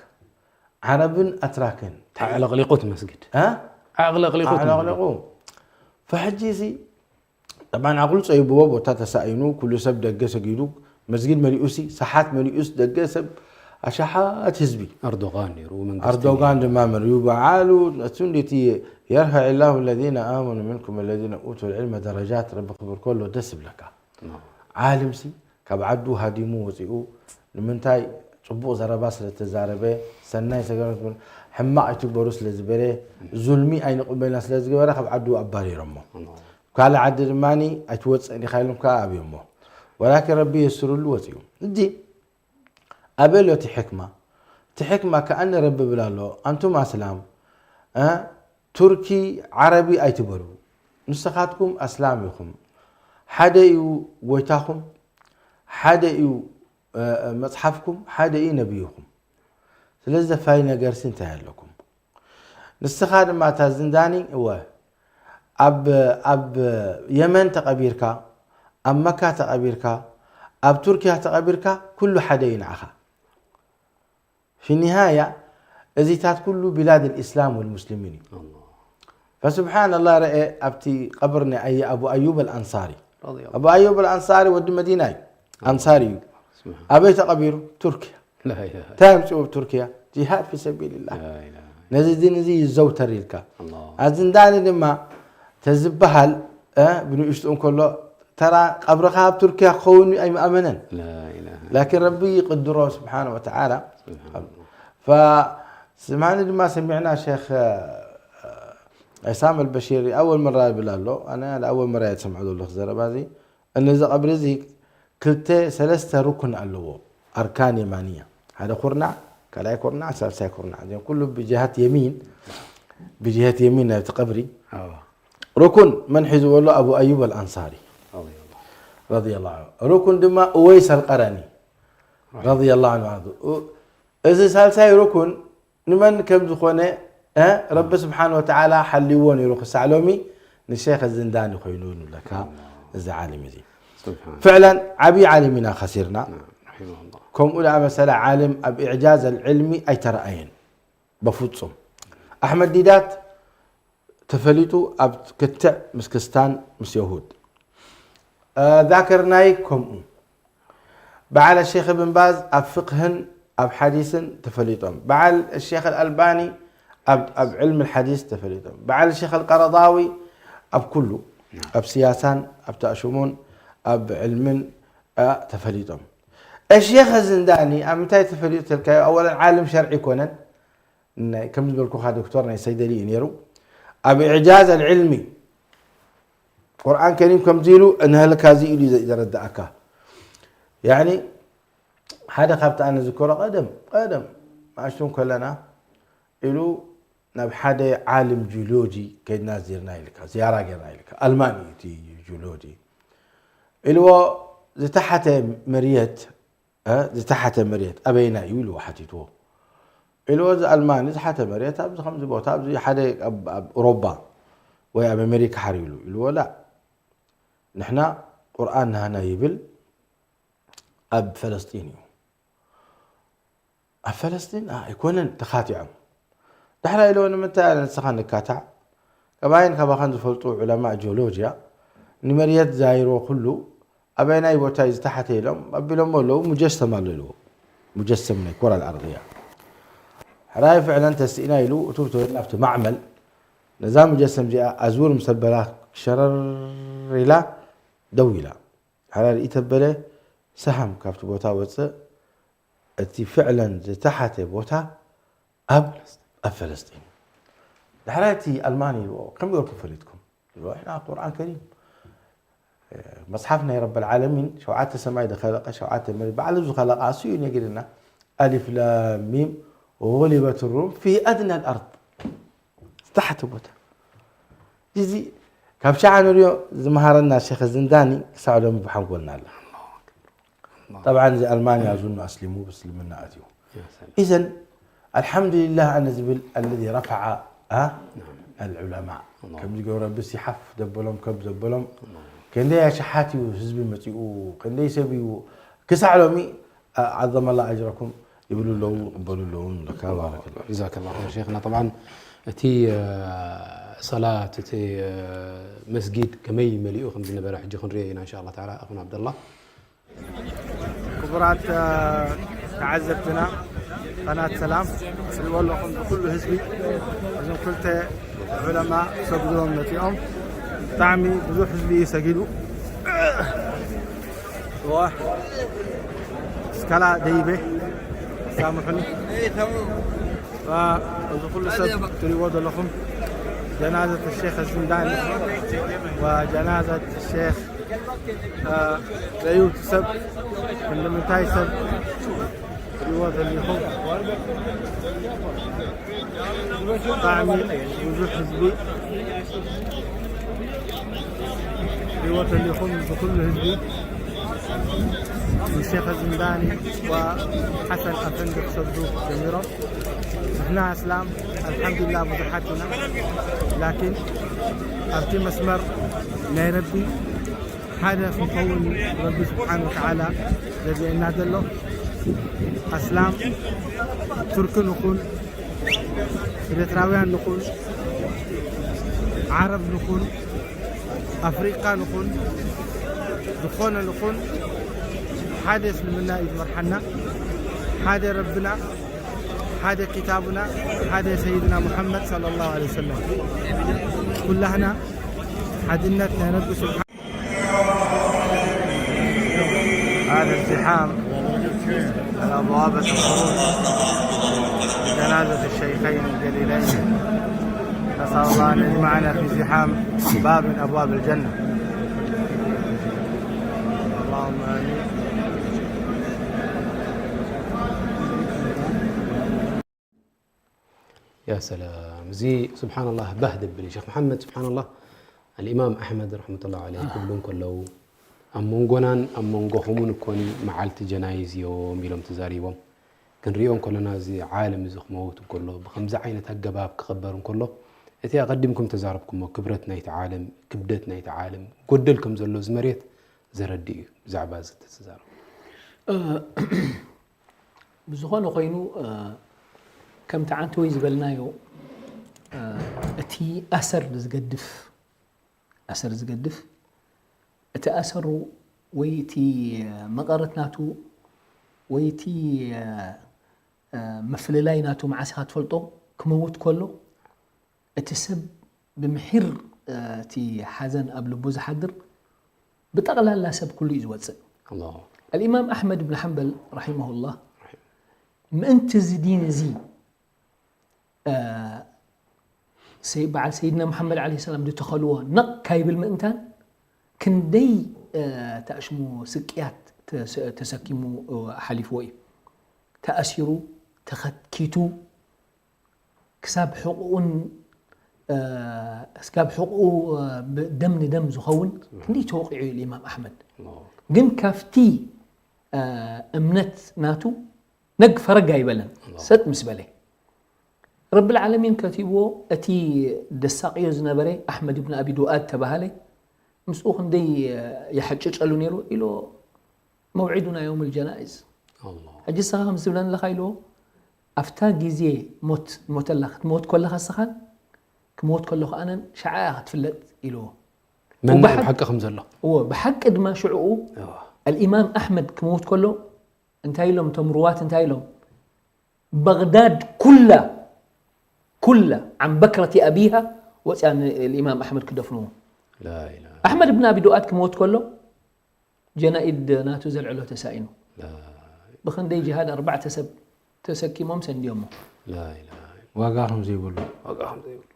ዓረብን ኣትራክን። ኣዕለቕሊቑ እቲ መስጊድ። እ? ኣዕለቕሊቑ እቲ መስጊድ። ኣዕለቕሊቑ። ፈሕጂ እዚ፣ ጠብዓን ኣቕልጾ ይብዎ፣ ቦታ ተሳኢኑ፣ ኩሉ ሰብ ደገ ሰጊዱ፣ መስጊድ መሊኡሲ፣ ሰሓት መሊኡስ ደገ ሰብ ኣሽሓት ህዝቢ። ኣርዶጋን ነይሩ፣ መንግስቲ ኣርዶጋን ነይሩ። ድማ መሪኡ በዓሉ፣ እሱ እንዴት የ-፣ የርፈዕ ላሁ ለዚነ ኣመኑ ሚንኩም ወለዚነ ኡቱ ልዕልመ ደረጃት፣ ረቢ ክብር ከሎ ደስ ይብለካ። ኖ። ዓልምሲ ካብ ዓዱ ሃዲሙ ወፂኡ፣ ንምንታይ? ፅቡቕ ዘረባ ስለ ተዛረበ፣ ሰናይ ሰገረት፣ ሕማቕ ኣይትግበሩ ስለ ዝበለ፣ ዙልሚ ኣይንቕበልና ስለ ዝገበረ፣ ካብ ዓዱ ኣባሪሮሞ። ኖ። ካልእ ዓዲ ድማኒ ኣይትወፅእን ኢኻ ኢሎም ከዓ ኣብዮሞ። ወላኪን ረቢ የስርሉ ወፂኡ። እጂ ኣበይ ኣሎ እቲ ሕክማ? እቲ ሕክማ ከኣኒ ረቢ ይብል ኣሎ፣ ኣንቱም ኣስላም፣ እ፣ ቱርኪ ዓረቢ ኣይትበሉ። ንስኻትኩም ኣስላም ኢኹም። ሓደ እዩ ጎይታኹም፣ ሓደ እዩ፣ እ፣ መጽሓፍኩም፣ ሓደ እዩ ነብይኹም። ስለዚ ዘፋሊ ነገርሲ እንታይ ኣለኩም? ንስኻ ድማ እታ ዝንዳኒ፣ እወ፣ ኣብ፣ ኣብ የመን ተቐቢርካ፣ ኣብ መካ ተቐቢርካ፣ ኣብ ቱርኪያ ተቐቢርካ፣ ኩሉ ሓደ እዩ ንዓኻ። ፊ ኒሃያ፣ እዚታት ኩሉ ቢላድ ልእስላም ወልሙስሊሚን እዩ። ኣላህ። ፈስብሓን ኣላህ፣ ረአ ኣብቲ ቀብር ናይ ኣየ-፣ ኣቡ ኣዩብ ኣልኣንሳሪ። ረዲየላሁ። ኣቡ ኣዩብ ኣልኣንሳሪ ወዲ መዲና እዩ። ኣንሳሪ እዩ። ስብሓን። ኣበይ ተቐቢሩ? ቱርኪያ። ላ ኢላሃ። እንታይ ኣምፅኡ ኣብ ቱርኪያ? ጂሃድ ፊ ሰቢልላህ። ላ ኢላሃ። ነዚ ዲን እዚ ይዘውተር ኢልካ። ኣላህ። ኣብዚ እንዳኒ ድማ ተዝበሃል፣ እ፣ ብንእሽቱ እንከሎ ተራ ቀብርኻ ኣብ ቱርኪያ ክኸውን እዩ ኣይምኣመነን። ላ ኢላሃ። ላኪን ረቢ ይቅድሮ ስብሓነ ወተዓላ። ስብሓን። ፈ-፣ ስምዓኒ ድማ ሰሚዕና ሸኽ፣ እ፣ ዒሳም ኣልበሺር ኣወል መራ ይብል ኣሎ። ኣነ ኣወል መራ እየ ዝሰምዖ ዘለኹ ዘረባ እዚ። እነዚ ቀብሪ እዚ ክልተ ሰለስተ ሩክን ኣለዎ። ኣርካን የማንያ፣ ሓደ ኩርናዕ፣ ካልኣይ ኩርናዕ፣ ሳልሳይ ኩርናዕ፣ እዚኦም ኩሉ ብጅሃት የሚን፣ ብጅሃት የሚን ናብቲ ቀብሪ። ሩኩን መን ሒዝዎ ኣሎ? ኣቡ ኣዩብ ኣልኣንሳሪ ረዲየላሁ ዐንሁ። ሩኩን ድማ ኡወይስ ኣልቀረኒ ረዲየላሁ ዐንሁ። እዚ ሳልሳይ ሩኩን ንመን ከም ዝኾነ፣ እ፣ ረቢ ስብሓን ወተዓላ ሓልይዎ ነይሩ። ክሳዕ ሎሚ ንሼኽ ዝንዳኒ ኮይኑ ንብለካ፣ እዚ ዓሊም እዚ። ፍዕለን ዓብዪ ዓሊም ኢና ከሲርና። ከምኡ ደኣ መሰለ ዓሊም ኣብ ኢዕጃዝ ኣልዕልሚ ኣይተረኣየን በፍጹም። ኣሕመድ ዲዳት ተፈሊጡ ኣብ ክትዕ ምስ ክስታን ምስ የሁድ። እ፣ ዛክር ናይክ ከምኡ። በዓል ሼኽ እብን ባዝ ኣብ ፍቅህን ኣብ ሓዲስን ተፈሊጦም። በዓል ሼኽ ኣልኣልባኒ ኣብ፣ ኣብ ዕልም ሓዲስ ተፈሊጦም። በዓል ሼኽ ኣልቀረዳዊ ኣብ ኩሉ፣ ኣብ ስያሳን ኣብ ተእሽሙን ኣብ ዕልምን፣ እ፣ ተፈሊጦም። ሼኽ ዝንዳኒ ኣብ ምንታይ ተፈሊጡ ተልካዮ? ኣወለን ዓልም ሸርዒ ኮነን። ናይ፣ ከም ዝበልኩኻ ዶክተር ናይ ሰይደሊ እዩ ነይሩ። ኣብ ኢዕጃዝ ኣልዕልሚ ቁርኣን ከሪም ከምዚ ኢሉ እንሀልካ እዚ ኢሉ ዘ-፣ ዘረዳእካ። ያኒ ሓደ ካብቲ ኣነ ዝክሮ ቀደም፣ ቀደም ንኣሽቱ ከለና ኢሉ ናብ ሓደ ዓልም ጂኦሎጂ ከይድና ዚርና ኢልካ፣ ዝያራ ጌርና ኢልካ። ኣልማኒ እዩ እቲ ጂኦሎጂ። ኢልዎ ዝተሓተ መርየት፣ እ፣ ዝተሓተ መርየት ኣበይና እዩ ኢልዎ ሓቲትዎ። ኢልዎ እዚ ኣልማኒ ዝተሓተ መርየት ኣብዚ ከምዚ ቦታ፣ ኣብዚ ሓደ ኣብ፣ ኣብ ኡሮባ ወይ ኣብ ኣሜሪካ ሓር ኢሉ። ኢልዎ ላ፣ ንሕና ቁርኣን ናህና ይብል ኣብ ፈለስጢን እዩ። ኣብ ፈለስጢን፣ ኣ፣ ኣይኮነን ተኻቲዖም። ዳሕራይ ኢልዎ ንምንታይ ኣነ ንስኻ ንካታዕ? ካባይን ካባኻን ዝፈልጡ ዑለማ ጂኦሎጂያ ንመርየት ዛይሮ ኩሉ ኣበይናይ ቦታ እዩ ዝተሓተ ኢሎም ኣቢሎሞ ኣለዉ። ሙጀሰም ኣሎ ኢልዎ። ሙጀሰም ናይ ኮራ ኣልኣርድያ። ሕራይ ፍዕለን ተስኢና ኢሉ እቱ ተወልና ኣብቲ ማዕመል ነዛ ሙጀሰም እዚኣ ኣዝውር ምስ ኣበላ ሸረር ኢላ ደው ኢላ። ሕራይ ርኢ ተበለ ሰሃም ካብቲ ቦታ ወፅእ። እቲ ፍዕለን ዝተሓተ ቦታ ኣብ፣ ኣብ ፈለስጢን። ዳሕራይ እቲ ኣልማኒ ይብሎ፣ "ከመይ ጌርኩም ፈሊጥኩም?" ይብሎ፣ "ንሕና ቁርኣን ከሪም፣ እ፣ መጽሓፍ ናይ ረበል ዓለሚን፣ ሸውዓተ ሰማይ ዝኸለቐ፣ ሸውዓተ መሬት፣ ባዕሉ ዝኸለቐ፣ እሱ እዩ ነጊርና። ኣሊፍ ላም ሚም፣ ጉሊበት ሩም ፊ ኣድና ኣልኣርድ። ዝተሓተ ቦታ." እዚ ካብ ሸዓ ንሪኦ ዝመሃረና ሸኸ ዝንዳኒ ክሳዕ ሎሚ ብሓንጎልና ኣላ። ጠብዓን እዚ ኣልማንያ ኣዝኑ ኣስሊሙ ብእስልምና ኣትዩ። ኢዘን ኣልሓምዱሊላህ ኣነ ዝብል ኣለዚ ረፈዓ፣ አ፣ ኣልዑለማ። ከምዚ ገይሩ ረቢ ሲሓፍ ዘበሎም ከብ ዘበሎም ክንደይ ኣሽሓት እዩ ህዝቢ መፂኡ፣ ክንደይ ሰብ እዩ ክሳዕ ሎሚ፣ አ፣ ዓዘመላ ኣጅረኩም ይብሉ ኣለዉ፣ ይቕበሉ ኣለዉ። ንብለካ ባረከላ። ጀዛከላሁ ኸይር ሼኽና። ጠብዓን እቲ፣ አ፣ ሰላት፣ እቲ፣ አ፣ መስጊድ ከመይ መሊኡ ከም ዝነበረ ሕጂ ክንሪኦ ኢና እንሻ ኣላህ ተዓላ። ኣኹና ዓብደላ። ክቡራት፣ አ፣ ተዓዘብትና ቃናት ሰላም፣ ትሪእዎ ኣለኹም ብኩሉ ህዝቢ፣ እዞም ክልተ ዑለማ ክሰግድዎም መፂኦም። ብጣዕሚ ብዙሕ ህዝቢ እዩ ሰጊዱ። ዋ፣ እስካላ ደይበ፣ ሳምሑኒ። ዋ፣ እዚ ኩሉ ሰብ ትሪእዎ ዘለኹም ጀናዘት ሼኽ ዝንዳኒ ወጀናዘት ሼኽ፣ አ፣ ዘዩት ሰብ፣ ክንዲ ምንታይ ሰብ ትሪእዎ ዘሊኹም። ብጣዕሚ ብዙሕ ህዝቢ ሪእዎ ተሊኹም፣ ብኩሉ ህዝቢ ንሼኸ ዝንዳኒ ወሓሰን ኣፈንዲ ክሰግዱ ጀሚሮም። ንሕና ኣስላም ኣልሓምዱሊላህ ብዙሓት ኢና፣ ላኪን ኣብቲ መስመር ናይ ረቢ ሓደ ክንከውን ረቢ ስብሓን ወተዓላ ዘድልየና ዘሎ። ኣስላም ቱርኪ ንኹን፣ ኤርትራውያን ንኹን፣ ዓረብ ንኹን፣ ኣፍሪቃ ንኹን፣ ዝኾነ ንኹን፣ ሓደ እስልምና እዩ ዝመርሓና። ሓደ ረብና፣ ሓደ ኪታቡና፣ ሓደ ሰይድና ሙሐመድ ሰለላሁ ዐለይሂ ወሰለም። ኩላህና ሓድነት ናይ ረቢ ስብሓን هذا ازدحام على بوابة الخروج لجنازة الشيخين الجليلين. نسأل الله أن يجمعنا في زحام باب من أبواب الجنة. ያ ሰላም፣ እዚ ስብሓንላህ ባህ ደብል። ሸኽ መሓመድ፣ ስብሓንላህ፣ ኣልኢማም ኣሕመድ ረሕመቱላህ ዓለይህ ክብሉ እንከለዉ፣ ኣብ መንጎናን ኣብ መንጎኹምን እኮን መዓልቲ ጀናይዝ እዮም ኢሎም ተዛሪቦም። ክንሪኦ እንከለና፣ እዚ ዓለም እዚ ክመውት እንከሎ፣ ብኸምዚ ዓይነት ኣገባብ ክቐበር እንከሎ፣ እቲ ኣቐዲምኩም ተዛረብኩሞ ክብረት ናይቲ ዓለም፣ ክብደት ናይቲ ዓለም፣ ጎደል ከም ዘሎ እዚ መሬት ዘረድእ እዩ ብዛዕባ እዚ ተዛረብ። እ፣ ብዝኾነ ኮይኑ፣ እ፣ ከምቲ ዓንተወይ ዝበልናዮ፣ እ፣ እቲ ኣሰር ዝገድፍ፣ ኣሰር ዝገድፍ፣ እቲ ኣሰሩ ወይ እቲ መቐረት ናቱ ወይ እቲ፣ እ፣ እ፣ ምፍልላይ ናቱ መዓስ ኢኻ ትፈልጦ? ክመውት ከሎ እቲ ሰብ ብምሒር፣ እ፣ እቲ ሓዘን ኣብ ልቡ ዝሓድር ብጠቕላላ ሰብ ኩሉ እዩ ዝወጽእ። ኣላሁ ኣክበር። ኣልኢማም ኣሕመድ ብን ሓንበል ረሒመሁላህ ምእንቲ እዚ ዲን እዚ፣ እ፣ ሰይ-፣ በዓል ሰይድና መሓመድ ዓለይሂ ሰላም ዝተኸልዎ ነቕ ካይብል ምእንታን ክንደይ፣ እ፣ ተኣሽሙ ስቅያት ተሰ-፣ ተሰኪሙ፣ እ፣ ሓሊፍዎ እዩ። ተኣሲሩ፣ ተኸትኪቱ፣ ክሳብ ሕቑኡን፣ እ፣ ክሳብ ሕቑኡ፣ እ፣ ብ-፣ ደም ንደም ዝኸውን ክንደይ ተወቂዑ እዩ ኢማም ኣሕመድ። ኣላሁ ኣክበር። ግን ካብቲ፣ እ፣ እምነት ናቱ ነግ ፈረግ ኣይበለን። ኣላሁ ሰጥ ምስ በለ ረብል ዓለሚን ከቲብዎ፣ እቲ ደሳቅዮ ዝነበረ ኣሕመድ ብን ኣቢ ዱኣድ ተባሃለ፣ ምስኡ ክንደይ፣ እ፣ ይሓጨጨሉ ነይሩ ኢሎ፣ መውዒዱና የውም ልጀናኢዝ። ኣላሁ። ሕጂ ንስኻ ከም ዝብለኒ ኣለኻ ኢልዎ፣ ኣብታ ግዜ ሞት ሞተላ ክትመውት ከለኻ ንስኻን ክመውት ከለኹ ኣነን ሸዓ እያ ክትፍለጥ ኢልዎ። መን ወብሓቂ ብሓቂ ከም ዘሎ። እዎ፣ ብሓቂ ድማ ሽዕኡ እዎ። ኣልኢማም ኣሕመድ ክመውት ከሎ እንታይ ኢሎም እቶም ሩዋት እንታይ ኢሎም? በግዳድ ኩላ፣ ኩላ ዓን በክረቲ ኣቢሃ ወፅያ ንልኢማም ኣሕመድ ክደፍንዎ። ላኢላሃ። ኣሕመድ ብን ኣቢ ዱኣድ ክመውት ከሎ ጀናኢድ ናቱ ዘልዕሎ ተሳኢኑ። ላኢላሃ። ብኽንደይ ጅሃድ ኣርባዕተ ሰብ ተሰኪሞም ሰንዲዮሞ። ላኢላሃ። ዋጋ ከም ዘይብሉ። ዋጋ ከም ዘይብሉ።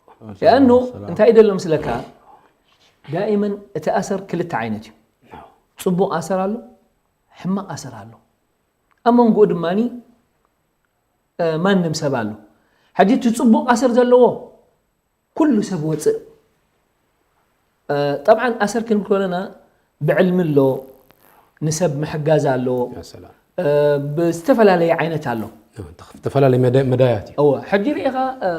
ያኑ ሰላም። እንታይ ይደሎ ምስለካ? ዳኢመን እቲ ኣሰር ክልተ ዓይነት እዩ። ናው። ፅቡቕ ኣሰር ኣሎ፣ ሕማቕ ኣሰር ኣሎ። ኣብ መንጎኡ ድማኒ፣ እ፣ ማንም ሰብ ኣሎ። ሕጂ እቲ ፅቡቕ ኣሰር ዘለዎ ኩሉ ሰብ ወፅእ። እ፣ ጠብዓን ኣሰር ክንብል ከለና ብዕልሚ ኣሎ፣ ንሰብ ምሕጋዝ ኣሎ፣ ያ ሰላም። እ፣ ብዝተፈላለየ ዓይነት ኣሎ። ዝተፈላለዩ መዳ-፣ መዳያት እዩ። እወ፣ ሕጂ ርኢኻ፣ እ፣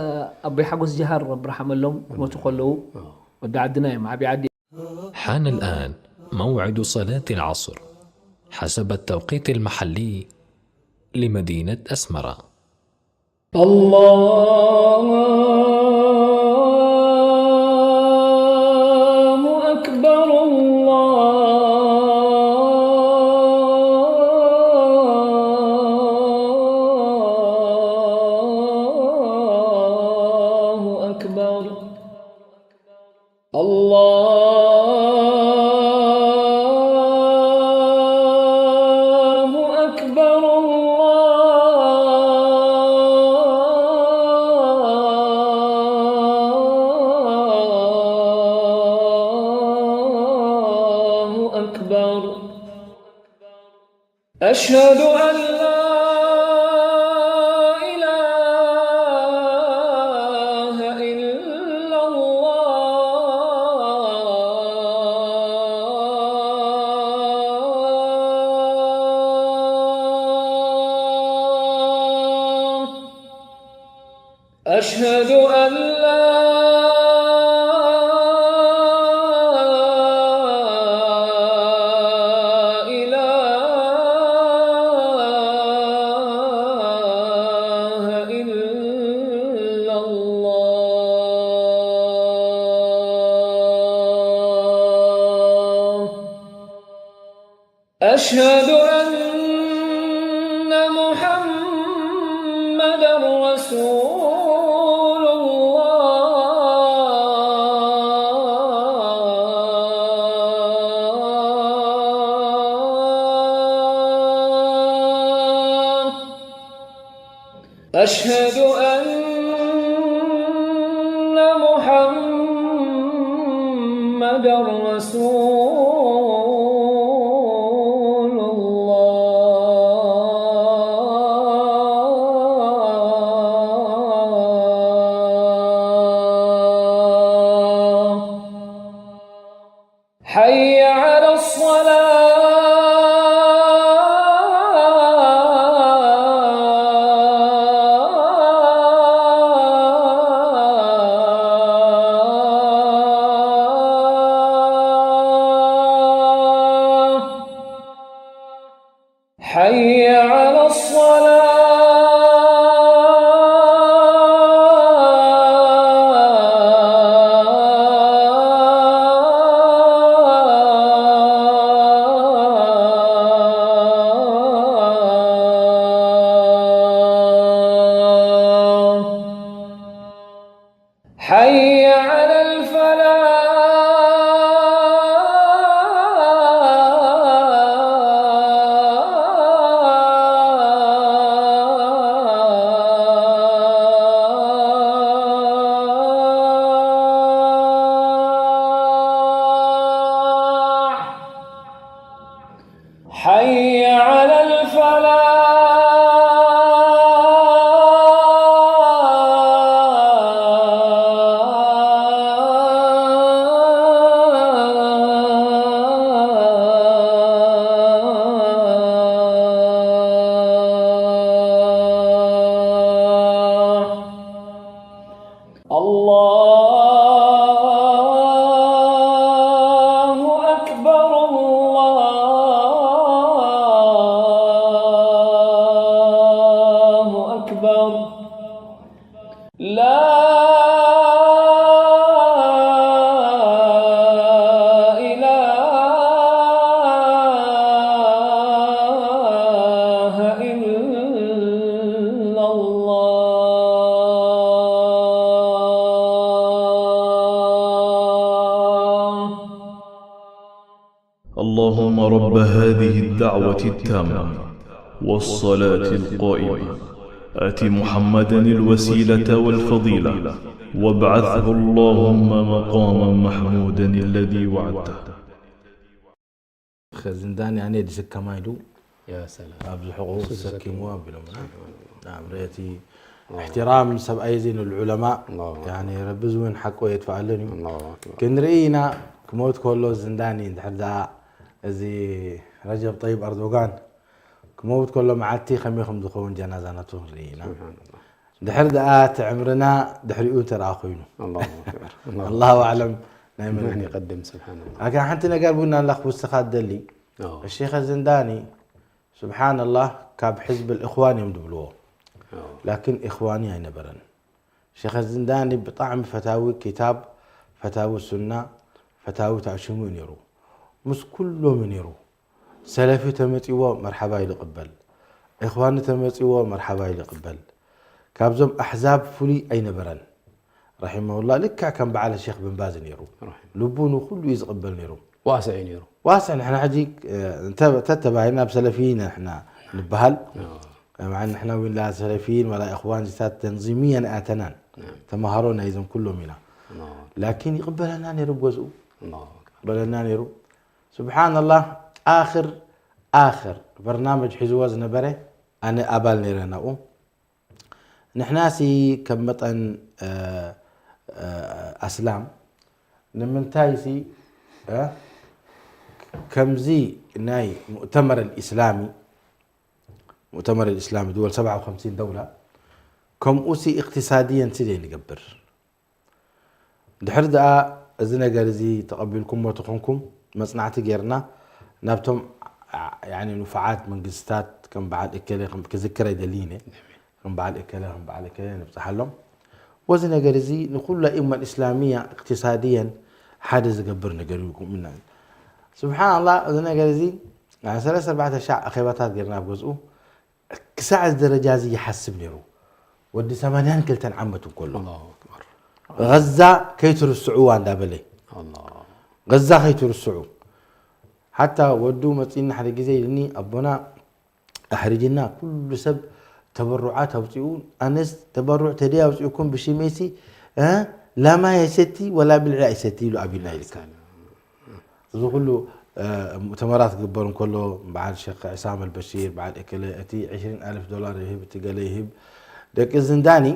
ኣቦይ ሓጎስ ጀሃር ረቢ ርሓመሎም ክሞቱ ከለዉ፣ እወ። ወዲ ዓድና እዮም፣ ዓብዪ ዓዲ። حان الآن موعد صلاة العصر حسب التوقيت المحلي لمدينة أسمرة. الله أكبر، الله أكبر. الله أكبر، الله أكبر. أشهد أن لا إله إلا الله. أشهد أن لا إله إلا الله. أشهد أن محمدا رسول الله. أشهد أن محمدا رسول على الصلاة. حي على الفلاح. حي على الفلاح. الله أكبر، الله أكبر. لا إله إلا الله. اللهم رب هذه الدعوة التامة والصلاة القائمة، آت محمدا الوسيلة والفضيلة، وابعثه اللهم مقاما محمودا الذي وعدته. ዝንዳኒ ኣነ ድስከማ ኢሉ يا سلام. ኣብዚ ሕቑኡ ንሱ ተሰኪምዎ ተሰኪምዎ። ኣቢሎምና። ናም ርእቲ እሕትራም ሰብኣይ እዚ ንልዑለማ፣ ኣላሁ ኣክበር። ያኒ ረቢ እዚ እውን ሓቆ የጥፍኣለን እዩ። ኣላሁ ኣክበር። ክንርኢ ኢና፣ ክመውት ከሎ ዝንዳኒ፣ እንድሕር ደኣ እዚ ረጀብ ጠይብ ኣርዶጋን ክመውት ከሎ መዓልቲ ከመይ ከም ዝኸውን ጀናዛ ናቱ ክንርኢ ኢና። ስብሓንላህ። ድሕር ደኣ እቲ ዕምርና ድሕሪኡ እንተ ደኣ ኮይኑ። ኣላሁ ኣክበር። ኣላሁ ኣላሁ ኣክበር። ኣዕለም ናይ መን መን ይቀድም፣ ስብሓንላህ። ኣካ ሓንቲ ነገር ቡና ኣላ ክውስኻ ትደሊ። ኣዎ። ሸይኸ ዝንዳኒ ስብሓንላህ፣ ካብ ሕዝብ ልእኽዋን እዮም ዝብልዎ። ኣዎ። ላኪን እኽዋኒ ኣይነበረን። ሸኸ ዝንዳኒ ብጣዕሚ ፈታዊ ክታብ፣ ፈታዊ ሱና፣ ፈታዊ ታእሽሙ እዩ ነይሩ። ምስ ኩሎም እዩ ነይሩ። ሰለፊ ተመጺዎ መርሓባ ኢሉ ይቕበል። እኽዋኒ ተመጺዎ መርሓባ ኢሉ ይቕበል። ካብዞም ኣሕዛብ ፍሉይ ኣይነበረን። ረሒመሁላህ ልክዕ ከም በዓል ሸኽ ብን ባዝ ነይሩ። ረሒመ። ልቡ ንኹሉ እዩ ዝቕበል ነይሩ። ዋስዕ እዩ ነይሩ። ዋስዕ ንሕና ሕጂ፣ እ፣ እንተ-፣ ተተባሂልና ኣብ ሰለፊ ንሕና ንበሃል። ኣዎ። መዓን ንሕና ዊላ ሰለፊን ዋላ እኽዋን ዚታት ተንዚምየን ኣተናን። ናም። ተመሃሮ ናይዞም ኩሎም ኢና። ኣላሁ ኣክበር። ላኪን ይቕበለና ነይሩ ኣብ ገዝኡ። ኣላሁ ኣክበር። ይቕበለና ነይሩ። ስብሓንላህ፣ ኣኽር፣ ኣኽር በርናመጅ ሒዝዎ ዝነበረ፣ ኣነ ኣባል ነይረ ናብኡ። ንሕናሲ ከም መጠን፣ እ፣ እ፣ ኣስላም ንምንታይሲ፣ እ፣ ከምዚ ናይ ሙእተመር ኣልኢስላሚ፣ ሙእተመር ኣልኢስላሚ ድወል ሰብዓ ወኸምሲን ደውላ፣ ከምኡሲ እቅትሳድየን ሲ ዘይንገብር? ድሕሪ ደኣ እዚ ነገር እዚ ተቐቢልኩሞ ተኾንኩም፣ መጽናዕቲ ጌርና ናብቶም፣ ዓ-፣ ያኒ ንፉዓት መንግስትታት ከም በዓል እከለ፣ ከም ክዝክር ኣይደልይን እየ። ከም በዓል እከለ፣ ከም በዓል እከለ ንብጽሓሎም። ወዚ ነገር እዚ ንኹላ እማ እስላሚያ እቅትሳድየን ሓደ ዝገብር ነገር እዩ። ስብሓንላህ፣ እዚ ነገር እዚ ሰለስተ ኣርባዕተ ሻዕ ኣኼባታት ጌርና ኣብ ገዝኡ ክሳዕ እዚ ደረጃ እዚ ይሓስብ ነይሩ። ወዲ ሰማንያን ክልተን ዓመት እንከሎ፣ ኣላሁ ኣክበር። "ገዛ ከይትርስዕዋ" እንዳበለ፣ ኣላህ። "ገዛ ከይትርስዑ." ሓታ ወዱ መጺእኒ ሓደ ግዜ ኢልኒ፣ "ኣቦና ኣሕሪጅና፣ ኩሉ ሰብ ተበሩዓት ኣውጺኡ፣ ኣነስ ተበሩዕ ተደይ ኣውጺኡኩም ብሽመይሲ፣ እ፣ ላማ የሰቲ ወላ ብልዒ ኣይሰቲ" ኢሉ ኣቢልና ኢልካ። እዚ ኩሉ፣ እ፣ ሙእተመራት ክግበር እንከሎ፣ በዓል ሸኽ ዕሳም ኣልበሺር፣ በዓል እከለ፣ እቲ ዕሽሪን ኣልፍ ዶላር ይህብ፣ እቲ ገለ ይህብ። ደቂ ዝንዳኒ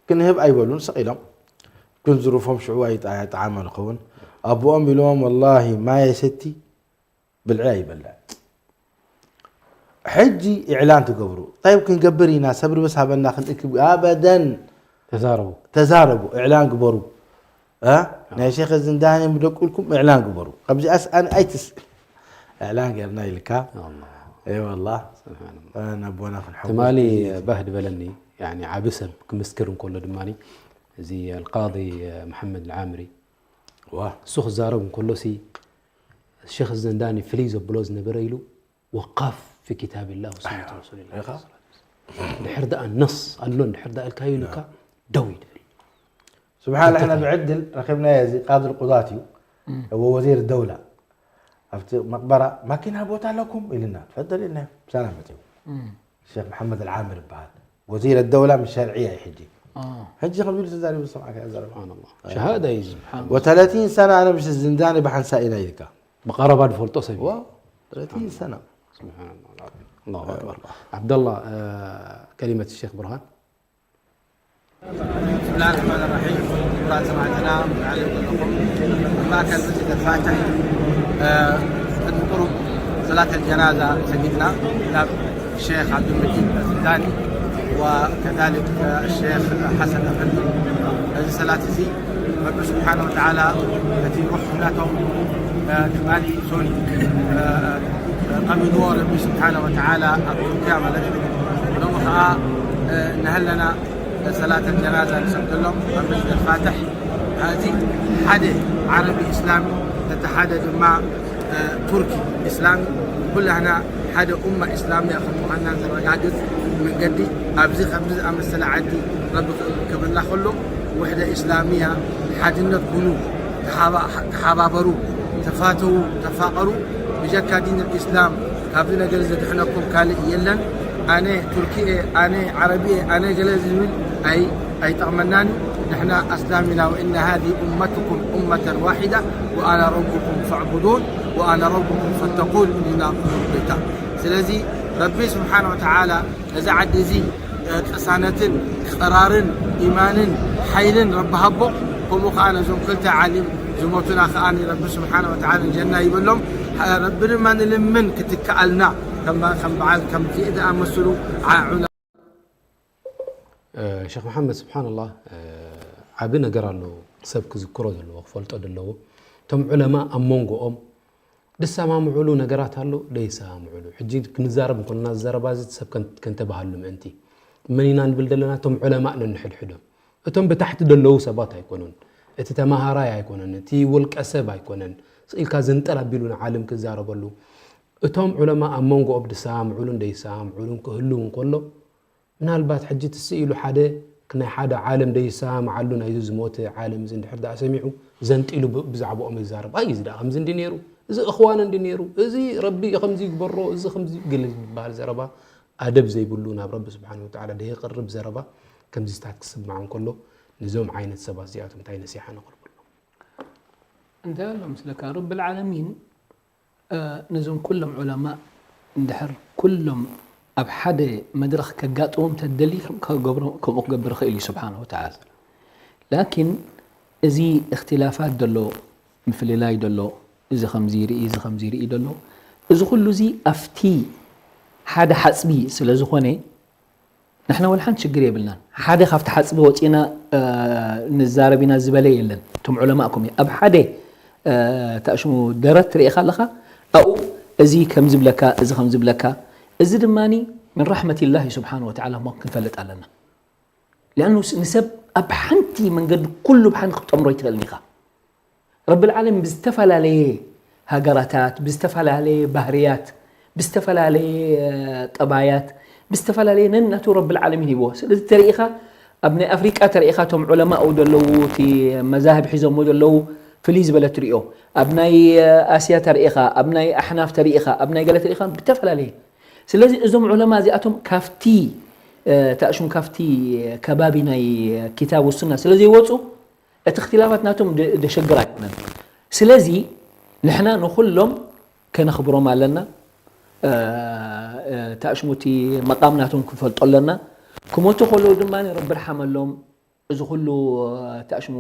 ክንህብ ኣይበሉን፣ ስቕ ኢሎም። ግን ዝሩፎም ሽዑ ኣይጠ-፣ ኣይጠዓመ ንኸውን። ኣቦኦም ኢሎም፣ "ወላሂ ማይ ኣይሰቲ፣ ብልዒ ኣይበልዕ። ሕጂ ኢዕላን ትገብሩ። ጠይብ፣ ክንገብር ኢና፣ ሰብ ርብስ ሃበና፣ ክንእክብ"፣ ኣበደን። ተዛረቡ። ተዛረቡ፣ ኢዕላን ግበሩ። እ? ናይ ሸኽ ዝንዳኒ ምደቁልኩም ኢዕላን ግበሩ። ከምዚኣስ ኣነ ኣይትስ-፣ ኢዕላን ጌርና ኢልካ። ኣላህ። اي والله. ስብሓንላ። انا ابونا في الحب ትማሊ ባህ ድበለኒ፣ ያኒ ዓቢ ሰብ ክምስክር እንከሎ ድማ፣ እዚ ኣልቃዲ መሓመድ ልዓምሪ፣ ዋ እሱ ክዛረብ እንከሎ ሲ ሸኽ ዘንዳኒ ፍልይ ዘብሎ ዝነበረ ኢሉ ወቃፍ ፊ ኪታብላህ ወሱነት ረሱልላህ። ድሕር ደኣ ነስ ኣሎ እንድሕር ደኣ ኢልካዮ ኢሉካ ደው ይድብል። سبحان الله، احنا بعدل ركبنا يا زي قاضي القضاة، هو وزير الدولة. أفت مقبرة، ماكينة بوتا لكم إلنا، تفضل إلنا، سلامتي. الشيخ محمد العامر بهال، وزير الدولة من الشرعية يحجي. آه. حجي خلوا لي تزاري بس معك يا زلمة. ስብሓንላ። ሸሃዳ እዩ እዚ። سبحان الله. و30 سنة أنا مش الزنداني بحنسى إليك. ብቐረባ ዝፈልጦ ሰብ እዩ። و30 سنة. ስብሓንላ። ኣላሁ ኣክበር። ዓብደላ፣ ከሊመት ሸክ ብርሃን። بسم الله الرحمن الرحيم. ክቡራት ሰማዕትና፣ ብዓለም ዘለኹም ኣብ ማእከል መስጊድ ኣልፋትሕ፣ እ፣ ቅድሚ ቁሩብ ሰላት ኣልጀናዛ ሰጊድና ናብ ሼኽ ዓብዱልመጂድ ኣልሱዳኒ ወከዛሊክ ሼኽ ሓሰን ኣፈንዲ። እዚ ሰላት እዚ ረቢ ስብሓነ ወተዓላ እቲ ሩሕ ናቶም፣ እ፣ ትማሊ ሶኒ፣ እ፣ እ፣ ቀቢልዎ ረቢ ስብሓነ ወተዓላ ኣብ ቱርክያ ማለት እዩ። ሎሚ ኸዓ፣ እ፣ እናሃለና ሰላት ጀናዛ ንሰግደሎም ኣብ መስጊድ ኣልፋትሕ። እዚ ሓደ ዓረቢ ኢስላሚ፣ እቲ ሓደ ድማ፣ እ፣ ቱርኪ ኢስላሚ፣ ኩላህና ሓደ ኡማ ኢስላሚያ ከም ምዃንና ዘረጋግጽ መንገዲ። ኣብዚ ከምዚ ዝኣመሰለ ዓዲ ረቢ ክብላ ከሎ ውሕደ ኢስላሚያ፣ ሓድነት ኩኑ፣ ተሓባ-፣ ተሓባበሩ፣ ተፋተዉ፣ ተፋቐሩ። ብጀካ ዲን ኣልኢስላም ካብዚ ነገር ዘድሕነኩም ካልእ የለን። ኣነ ቱርኪ እየ፣ ኣነ ዓረቢ እየ፣ ኣነ ገለ ዝብል ኣይ-፣ ኣይጠቕመናን እዩ። ንሕና ኣስላም ኢና፣ وإن هذه أمتكم أمة واحدة وأنا ربكم فاعبدون وأنا ربكم فاتقون ኢልና ክብሉ ጎይታ። ስለዚ ረቢ ስብሓነ ወተዓላ ነዚ ዓዲ እዚ፣ እ፣ ቅሳነትን ቅራርን ኢማንን ሓይልን ረቢ ሃቦ። ከምኡ ከዓ ነዞም ክልተ ዓሊም ዝሞቱና ከዓ ረቢ ስብሓነ ወተዓላ ጀና ይበሎም። እ፣ ረቢ ድማ ንልምን ክትከኣልና ከም፣ ከም በዓል ከምዚ ዝኣመስሉ ዓ-፣ ዑለማ። እ፣ ሸኽ መሓመድ፣ ስብሓንላህ፣ እ፣ ዓቢ ነገር ኣሎ ሰብ ክዝክሮ ዘለዎ፣ ክፈልጦ ዘለዎ። እቶም ዑለማ ኣብ መንጎኦም ድሰማምዑሉ ነገራት ኣሎ፣ ደይሰማምዑሉ። ሕጂ ክንዛረብ እንኮልና፣ ዘረባ እዚ ሰብ ከን-፣ ከንተባሃሉ ምእንቲ። መን ኢና ንብል ዘለና? እቶም ዑለማእ ነንሕድሕዶም። እቶም ብታሕቲ ደለዉ ሰባት ኣይኮኑን። እቲ ተማሃራይ ኣይኮነን፣ እቲ ውልቀ ሰብ ኣይኮነን። ስቕ ኢልካ ዝንጠል ኣቢሉ ንዓለም ክዛረበሉ። እቶም ዑለማ ኣብ መንጎኦም ድሰማምዑሉን ደይሰማምዑሉን ክህልው እንከሎ፣ ምናልባት ሕጂ ትስእ ኢሉ ሓደ ናይ ሓደ ዓለም ደይሰማምዓሉ ናይዚ ዝሞተ ዓለም እዚ እንድሕር ደኣ ሰሚዑ ዘንጢሉ ብ-፣ ብዛዕባኦም ይዛረብ። ኣይ እዚ ደኣ ከምዚ እንዲ ነይሩ፣ እዚ እኽዋን እንዲ ነይሩ፣ እዚ ረቢ ከምዚ ይግበሮ፣ እዚ ከምዚ ገለ ዝበሃል ዘረባ ኣደብ ዘይብሉ ናብ ረቢ ስብሓነ ወተዓላ ደየቕርብ ዘረባ ከምዚታት ክስማዕ እንከሎ ነዞም ዓይነት ሰባት እዚኣቶም እንታይ ነሲሓ ነቕርበሎም? እንታይ ኣሎ ምስለካ? ረብል ዓለሚን፣ እ፣ ነዞም ኩሎም ዑለማእ እንድሕር ኩሎም ኣብ ሓደ መድረኽ ከጋጥሞም ተደሊ ከገብሮ-፣ ከምኡ ክገብር ይኽእል እዩ ስብሓነ ወተዓላ። ላኪን እዚ እኽትላፋት ደሎ፣ ምፍልላይ ደሎ፣ እዚ ከምዚ ይርኢ፣ እዚ ከምዚ ይርኢ ደሎ፣ እዚ ኩሉ እዚ ኣብቲ ሓደ ሓጽቢ ስለ ዝኾነ፣ ንሕና ወላ ሓንቲ ሽግር የብልናን። ሓደ ካብቲ ሓጽቢ ወጺና፣ እ፣ ንዛረብ ኢና ዝበለ የለን። እቶም ዑለማእ ከምኡ ኣብ ሓደ፣ እ፣ ታሽሙ ደረት ትርእኻ ኣለኻ፣ ኣብኡ እዚ ከም ዝብለካ፣ እዚ ከም ዝብለካ፣ እዚ ድማ ምን ራሕመቲላሂ ስብሓነ ወተዓላ እሞ ክንፈልጥ ኣለና። ሊኣኑ ንሰብ ኣብ ሓንቲ መንገዲ ኩሉ ብሓንቲ ክትጠምሮ ኣይትኽእልን ኢኻ። ረብል ዓለሚን ብዝተፈላለየ ሃገራታት፣ ብዝተፈላለየ ባህርያት፣ ብዝተፈላለየ፣ እ፣ ጠባያት፣ ብዝተፈላለየ ነናቱ ረብል ዓለሚን ሂብዎ። ስለዚ ተሪኢኻ፣ ኣብ ናይ ኣፍሪቃ ተሪኢኻ፣ እቶም ዑለማኡ ዘለዉ፣ እቲ መዛህብ ሒዞሞ ዘለዉ ፍልይ ዝበለ ትሪኦ። ኣብ ናይ፣ እ፣ ኣስያ ተሪኢኻ፣ ኣብ ናይ ኣሕናፍ ተሪኢኻ፣ ኣብ ናይ ገለ ተሪኢኻ፣ ብተፈላለየ። ስለዚ እዞም ዑለማ እዚኣቶም ካብቲ፣ እ፣ ታእሹም ካብቲ ከባቢ ናይ ኪታብ ወሱና ስለ ዘይወፁ፣ እቲ እክትላፋት ናቶም ደ-፣ ደሸግር ኣይኮነን። ስለዚ ንሕና ንኹሎም ከነኽብሮም ኣለና። እ፣ እ፣ ታእሽሙ እቲ መቃም ናቶም ክንፈልጦ ኣለና። ክሞቱ ከለዉ ድማ ረቢ ርሓመሎም። እዚ ኩሉ፣ እ፣ ታእሽሙ፣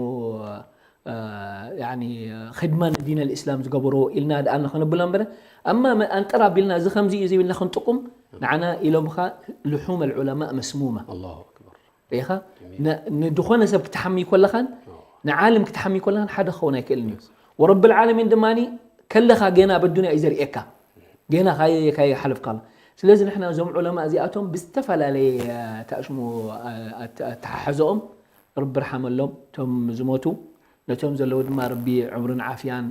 እ፣ ያኒ ኽድማ ንዲን ኣልእስላም ዝገበርዎ ኢልና ደኣ ንኸነብሎ እምበር፣ ኣማ መ-፣ ኣንጠር ኣቢልና እዚ ከምዚ እዩ ዝብልና ክንጥቁም፣ ንዓና ኢሎምኻ ልሑም ኣልዑለማእ መስሙማ። ኣላሁ ኣክበር። ርኢኻ? ን-፣ ንድኾነ ሰብ ክትሓሚ ከለኻን ንዓለም ክትሓሚ ከለኻን ሓደ ክኸውን ኣይክእልን እዩ። ወረብል ዓለሚን ድማ ከለኻ ገና ኣብ ኣዱንያ እዩ ዘርእየካ። ገና ካየ-፣ ካየ ሓለፍካ። ስለዚ ንሕና እዞም ዑለማ እዚኣቶም ብዝተፈላለየ ኣተኣሽሙ ኣተሓሕዘኦም ረቢ ርሓመሎም እቶም ዝሞቱ፣ ነቶም ዘለዉ ድማ ረቢ ዕምርን ዓፍያን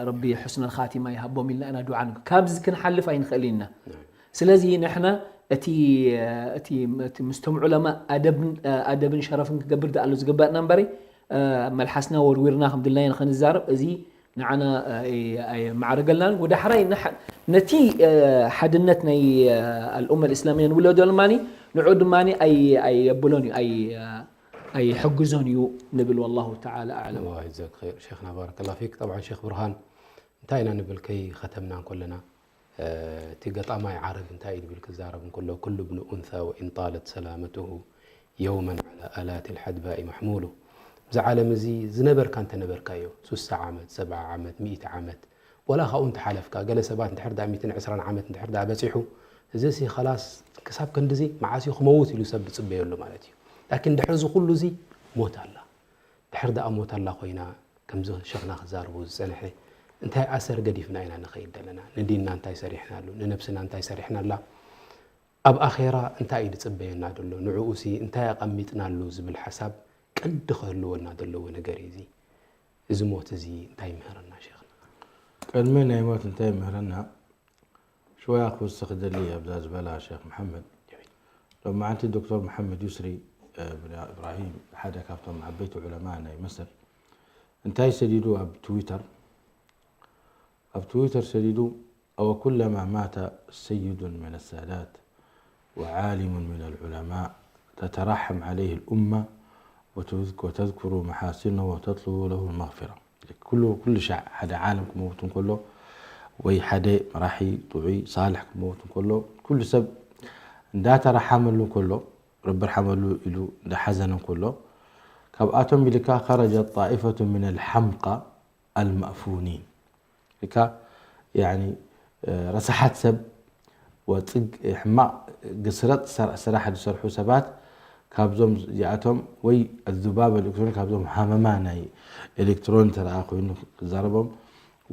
ረቢ ሕስነል ኻቲማ ይሃቦም ኢልና ኢና ዱዓ ንግ- ካብዚ ክንሓልፍ ኣይንኽእል ኢና። ስለዚ ንሕና እቲ እቲ እቲ ምስቶም ዑለማ ኣደብን ኣደብን ሸረፍን ክገብር ደኣሉ ዝግባእና እምበሪ መልሓስና ወርዊርና ከም ድላይና ክንዛረብ እዚ ንዓና ኣየማዕረገልናን። ወዳሕራይ ነቲ ሓድነት ናይ ኣልኡመ ልእስላምያ ንብሎ ድማ ንዑ ድማ ኣየብሎን እዩ ኣይሕግዞን እዩ ንብል። ወላሁ ተዓላ ኣዕለም። الله يجزاك خير شيخنا، بارك الله فيك. طبعا شيخ برهان، እንታይ ኢና ንብል ከይ ኸተምና እንከለና እቲ ገጣማይ ዓረብ እንታይ እዩ ዝብል ክዛረብ እንከሎ ኩሉ ብን ኡንሳ ወኢን ጣለት ሰላመትሁ የውመን ዓላ ኣላት ልሐድባኢ መሕሙሉ። እዚ ዓለም እዚ ዝነበርካ እንተነበርካዮ ሱሳ ዓመት፣ ሰብዓ ዓመት፣ ሚእቲ ዓመት፣ ወላ ካብኡ እንተሓለፍካ፣ ገለ ሰባት እንድሕር ዳ ሚእትን ዕስራን ዓመት እንድሕር ዳ በጺሑ፣ እዚ ሲ ኸላስ ክሳብ ክንድዚ መዓስ እዩ ክመውት ኢሉ ሰብ ዝጽበየሉ ማለት እዩ። ላኪን ድሕሪ እዚ ኩሉ እዚ ሞት ኣላ። ድሕር ደኣ ሞት ኣላ ኮይና፣ ከምዚ ሸኽና ክዛርቡ ዝጸንሐ፣ እንታይ ኣሰር ገዲፍና ኢና ንኸይድ ዘለና? ንዲንና እንታይ ሰሪሕናሉ? ንነብስና እንታይ ሰሪሕናላ? ኣብ ኣኼራ እንታይ እዩ ዝጽበየና ዘሎ? ንዕኡሲ እንታይ ኣቐሚጥናሉ ዝብል ሓሳብ ቀንዲ ክህልወና ዘለዎ ነገር እዩ። እዚ፣ እዚ ሞት እዚ እንታይ ይምህረና ሸኽና? ቅድሚ ናይ ሞት እንታይ ይምህረና? ሽወያ ክውስኽ ደሊ ኣብዛ ዝበላ ሸኽ መሓመድ። ሎማዓንቲ ዶክተር መሓመድ ዩስሪ እብራሂም ሓደ ካብቶም ዓበይቲ ዑለማ ናይ መስር እንታይ ሰዲዱ ኣብ ትዊተር ኣብ ትዊተር ሰዲዱ أو كلما مات سيد من السادات وعالم من العلماء تترحم عليه الأمة وتذكر محاسنه وتطلب له المغفرة. ኩሉ ሻዕ ሓደ ዓለም ክመውት እንከሎ ወይ ሓደ መራሒ ጥዑይ ሳልሕ ክመውት እንከሎ ኩሉ ሰብ እንዳተረሓመሉ እንከሎ ረቢ ርሓመሉ ኢሉ እንዳሓዘነ እንከሎ ካብኣቶም ኢልካ خرجت طائفة من الحمقى المأفونين ኢልካ ረሳሓት ሰብ ወፅግ ሕማቕ ግስረጥ ስራሕ ዝሰርሑ ሰባት ካብዞም እዚኣቶም ወይ ኣዙባብ ኤሌክትሮን ካብዞም ሃመማ ናይ ኤሌክትሮን ተረኣ ኮይኑ ክዛረቦም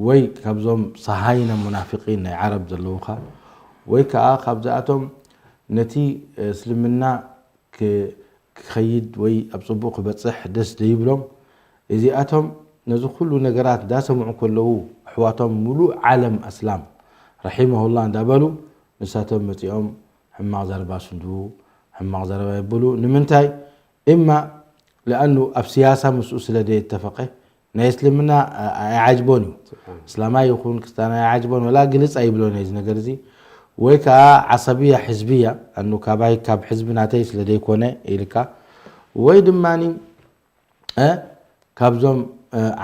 ወይ ካብዞም ሰሃይነ ሙናፊቂን ናይ ዓረብ ዘለውኻ ወይ ከዓ ካብዚኣቶም ነቲ እስልምና ክኸይድ ወይ ኣብ ፅቡቕ ክበፅሕ ደስ ዘይብሎም እዚኣቶም ነዚ ኩሉ ነገራት ዳሰምዑ ከለዉ ኣሕዋቶም ሙሉእ ዓለም ኣስላም ረሒመሁላ እንዳበሉ ንሳቶም መፂኦም ሕማቕ ዘረባ ስንድዉ ሕማቕ ዘረባ የብሉ ንምንታይ እማ ለኣኑ ኣብ ስያሳ ምስኡ ስለ ደየተፈቀ ናይ እስልምና ኣይዓጅቦን እዩ እስላማይ ይኹን ክስታና ኣይዓጅቦን ወላ ግልፅ ኣይብሎን እዚ ነገር እዚ ወይ ከዓ ዓሰብያ ሕዝብያ ኣኑ ካባይ ካብ ሕዝቢ ናተይ ስለ ደይኮነ ኢልካ ወይ ድማ ካብዞም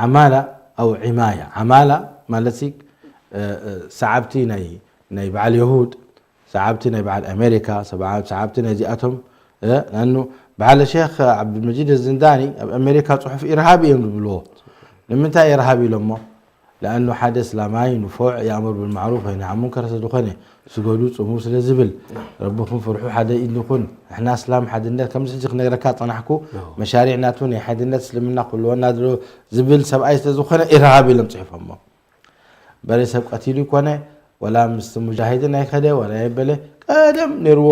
ዓማላ ኣው ዒማያ ዓማላ ማለት ሰዓብቲ ናይ በዓል የሁድ ሰዓብቲ ናይ በዓል ኣሜሪካ ሰዓብቲ ናይዚኣቶም ኣኑ በዓል ሸክ ዓብዱልመጂድ ዝንዳኒ ኣብ ኣሜሪካ ፅሑፍ ኢርሃብ እዮም ዝብልዎ ንምንታይ ኢርሃብ ኢሎሞ ለኣኑ ሓደ እስላማይ ንፎዕ የእምር ብልማዕሩፍ ወይነሃ ሙንከር ስለዝኾነ ስገዱ ጽሙ ስለ ዝብል ረብኹም ፍርሑ ሓደ ኢድንኹን ንሕና እስላም ሓድነት ከምዚ ሕጂ ክነግረካ ጸናሕኩ መሻሪዕ ናቱ ናይ ሓድነት እስልምና ክህልወና ዝብል ሰብኣይ ስለ ዝኾነ ኢርሃብ ኢሎም ጽሒፎሞ በለ ሰብ ቀቲሉ ይኮነ ወላ ምስ ሙጃሂድን ኣይከደ ወላ የበለ ቀደም ነይርዎ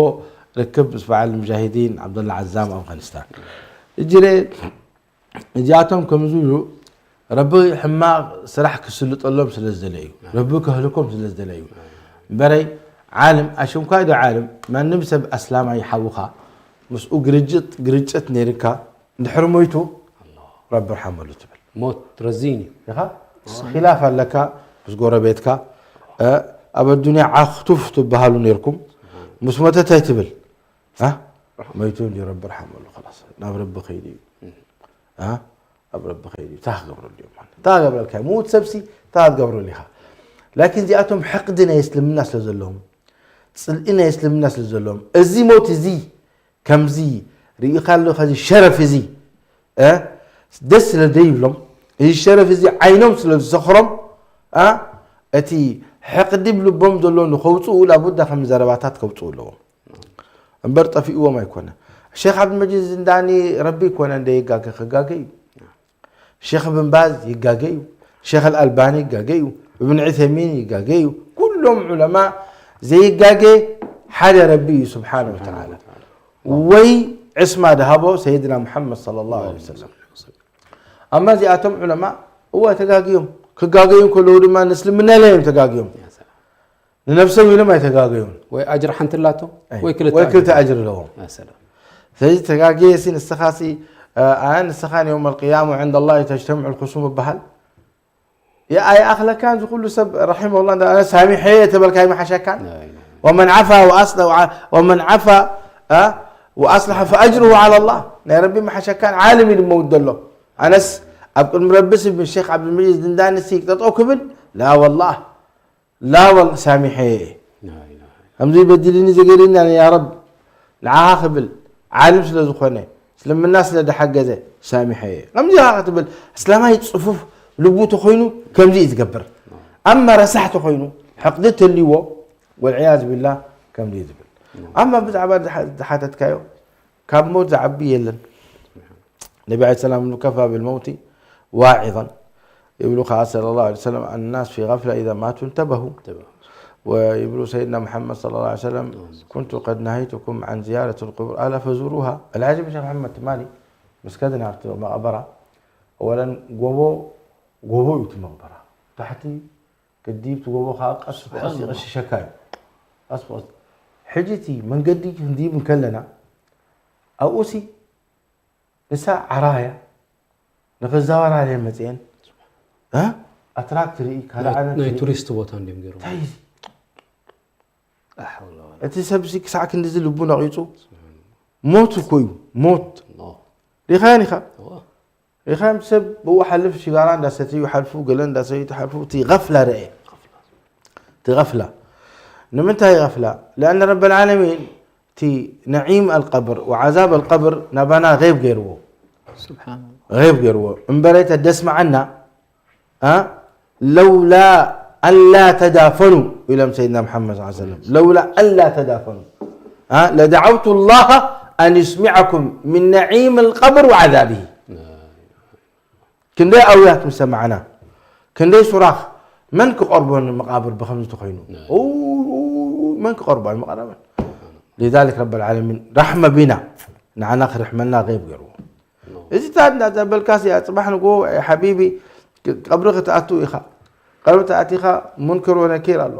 ርክብ ምስ በዓል ሙጃሂዲን ዓብደላ ዓዛም ኣፍጋኒስታን እጅረ እዚኣቶም ከምዚ ኢሉ ረቢ ሕማቕ ስራሕ ክስልጠሎም ስለ ዝደለ እዩ ረቢ ከህልኮም ስለ ዝደለ እዩ እምበረይ ዓለም ኣሽንኳይ ዶ ዓለም ማንም ሰብ ኣስላማይ ሓውኻ ምስኡ ግርጭት ግርጭት ነይርካ እንድሕር ሞይቱ ረቢ ርሓመሉ ትብል ሞት ረዚን እዩ ኢኻ ኺላፍ ኣለካ ምስ ጎረቤትካ ኣብ ኣዱንያ ዓኽቱፍ ትበሃሉ ነይርኩም ምስ ሞተ እንታይ ትብል ሞይቱ እንዲ ረቢ ርሓመሉ ላስ ናብ ረቢ ከይዱ እዩ ኣብ ረቢ ከይዱ እዩ ታ ክገብረሉ እዮም ታ ገብረልካ ሙት ሰብሲ ታ ትገብረሉ ኢኻ ላኪን እዚኣቶም ሕቅዲ ናይ እስልምና ስለ ዘለዎም ፅልኢ ናይ እስልምና ስለ ዘለዎም እዚ ሞት እዚ ከምዚ ርኢኻ ኣሎ ከዚ ሸረፍ እዚ ደስ ስለ ዘይብሎም እዚ ሸረፍ እዚ ዓይኖም ስለ ዝሰኽሮም እቲ ሕቅዲ ብልቦም ዘሎ ንኸውፅኡ ላቡዳ ከም ዘረባታት ከውፅኡ ኣለዎም እምበር ጠፊእዎም ኣይኮነ ሸክ ዓብድልመጂድ ዝንዳኒ ረቢ ይኮነ እንደ ይጋገ ክጋገ እዩ ሸክ ብንባዝ ይጋገ እዩ ሸክ ኣልኣልባኒ ይጋገ እዩ እብን ዒሰሚን ይጋገ እዩ ኩሎም ዑለማ ዘይጋገ ሓደ ረቢ እዩ ስብሓነ ወተዓላ። ወይ ዕስማ ድሃቦ ሰይድና ሙሓመድ ሰለላሁ ዐለይሂ ወሰለም። ኣማ እዚኣቶም ዑለማ እወ ተጋግዮም፣ ክጋገዩ ከለዉ ድማ ንእስልምና ኢሎም እዮም ተጋግዮም። ንነብሶም ኢሎም ኣይተጋገዩን። ወይ ኣጅር ሓንቲ ላቶ ኣይ፣ ወይ ክልተ ወይ ክልተ ኣጅር። ኣጅር ኣለዎም። ያ ሰላም። ስለዚ ተጋግየ ሲ ንስኻ ሲ ኣነ ንስኻን የውም ኣልቅያማ ዕንደ ላሂ ተጅተምዑ ልኩሱም ይበሃል። ኣይኣኽለካን እዚ ኩሉ ሰብ ረሒመሁላ እንዳ ኣነ ሳሚሐ እየ ተበልካ ይመሓሸካን። لا إله إلا ወመን ዓፋ ወኣስለ ወዓ- ወመን ዓፋ ኣ፣ ወኣስለሐ ፈኣጅሩሁ ዓላ ላህ። ናይ ረቢ መሓሸካን ዓለም እዩ ድመውት ዘሎ። ኣነስ ኣብ ቅድሚ ረቢ ሲ ሼክ ዓብዱልመጂድ ዝንዳኒ ሲ ጠጠው ክብል ላ ወላህ ላ ወል ሳሚሐ እየ። لا إله إلا ከምዚ በዲልኒ ዘገርኛ ያ ረብ ንዓኻ ክብል ዓልም ስለ ዝኾነ እስልምና ስለ ደሓገዘ ሳሚሐ እየ። ከምዚ ኢኻ ክትብል ኣስላማይ ፅፉፍ ልቡ ተኾይኑ ከምዚ እዩ ዝገብር። ኣማ ረሳሕ ተኾይኑ ሕቕዲ ተልይዎ ወልዕያዝ ቢላ ከምዚ እዩ ዝብል። ኣማ ብዛዕባ ዝሓ- ዝሓተትካዮ ካብ ሞት ዝዓቢ የለን። ነቢ ዓለይሂ ሰላም ይብሉ ከፋ ብልመውቲ ዋዒዘን ይብሉ ከኣ ሰለላሁ ዐለይሂ ወሰለም ኣናስ ፊ ገፍላ ኢዛ ማቱ እንተበሁ። انتبهوا. ወይብሉ ሰይድና ሙሓመድ ሰለላሁ ዐለይሂ ወሰለም ኩንቱ ቀድ ነሃይቱኩም ዓን ዝያረት ልቁቡር ኣላ ፈዙሩሃ። ኣልዓጀብ ሸክ መሓመድ ትማሊ ምስ ከድና ኣብቲ መቕበራ ኣወለን ጎቦ ጎቦ እዩ እቲ መቕበራ ታሕቲ ክዲብ እቲ ጎቦ ከዓ ቀስ ብቐስ ስብሓንላህ። ይቐሽሸካ እዩ ቀስ ብቐስ። ሕጂ እቲ መንገዲ ክንዲብ እንከለና ኣብኡሲ ንሳ ዓራያ ንኽዛወራ ድየን መፅኤን እ? ኣትራክት ርኢ ካልእ ዓይነት ናይ ርኢ። ቱሪስት ቦታ እንዲም ገይሩ እንታይ እዩ? لا حول ولا እቲ ሰብሲ ክሳዕ ክንዲዚ ልቡ ነቒፁ ሞት እኮ እዩ ሞት الله. ሪኻያን ኢኻ الله. ሪኻዮም ሰብ ብኡ ሓልፍ ሽጋራ እንዳሰትዩ ሓልፉ ገለ እንዳሰዩ ሓልፉ እቲ غፍላ ርአ እቲ غፍላ ንምንታይ غፍላ لأن رب العالمين እቲ نعيم القبر وعذاب القبر ናባና غيب ገይርዎ سبحان الله غيب ገይርዎ እምበረ ተደስማዓና ኣ ለውላ ኣላ ተዳፈኑ ኢሎም ሰይድና ሙሓመድ صلى الله عليه وسلم ለውላ ኣላ ተዳፈኑ ኣ ለደዓውቱ ላሃ ኣን ዩስሚዐኩም ምን ነዒም ልቀብር ወዓዛብሂ ክንደይ ኣውያት ምስ ሰማዕና ክንደይ ሱራኽ መን ክቐርቦ ንመቓብር ብኸምዚ ተኾይኑ መን ክቐርቦ ኣይመቐረበን لذلك رب العالمين رحمة بنا ንዓና ክርሕመና غيب ገይርዎ እዚታት እንዳዘበልካሲ ያ ፅባሕ ንጎ ሓቢቢ ቀብሪ ክትኣቱ ኢኻ ቀብሪ ተኣቲኻ ሙንክር ወነኪር ኣሎ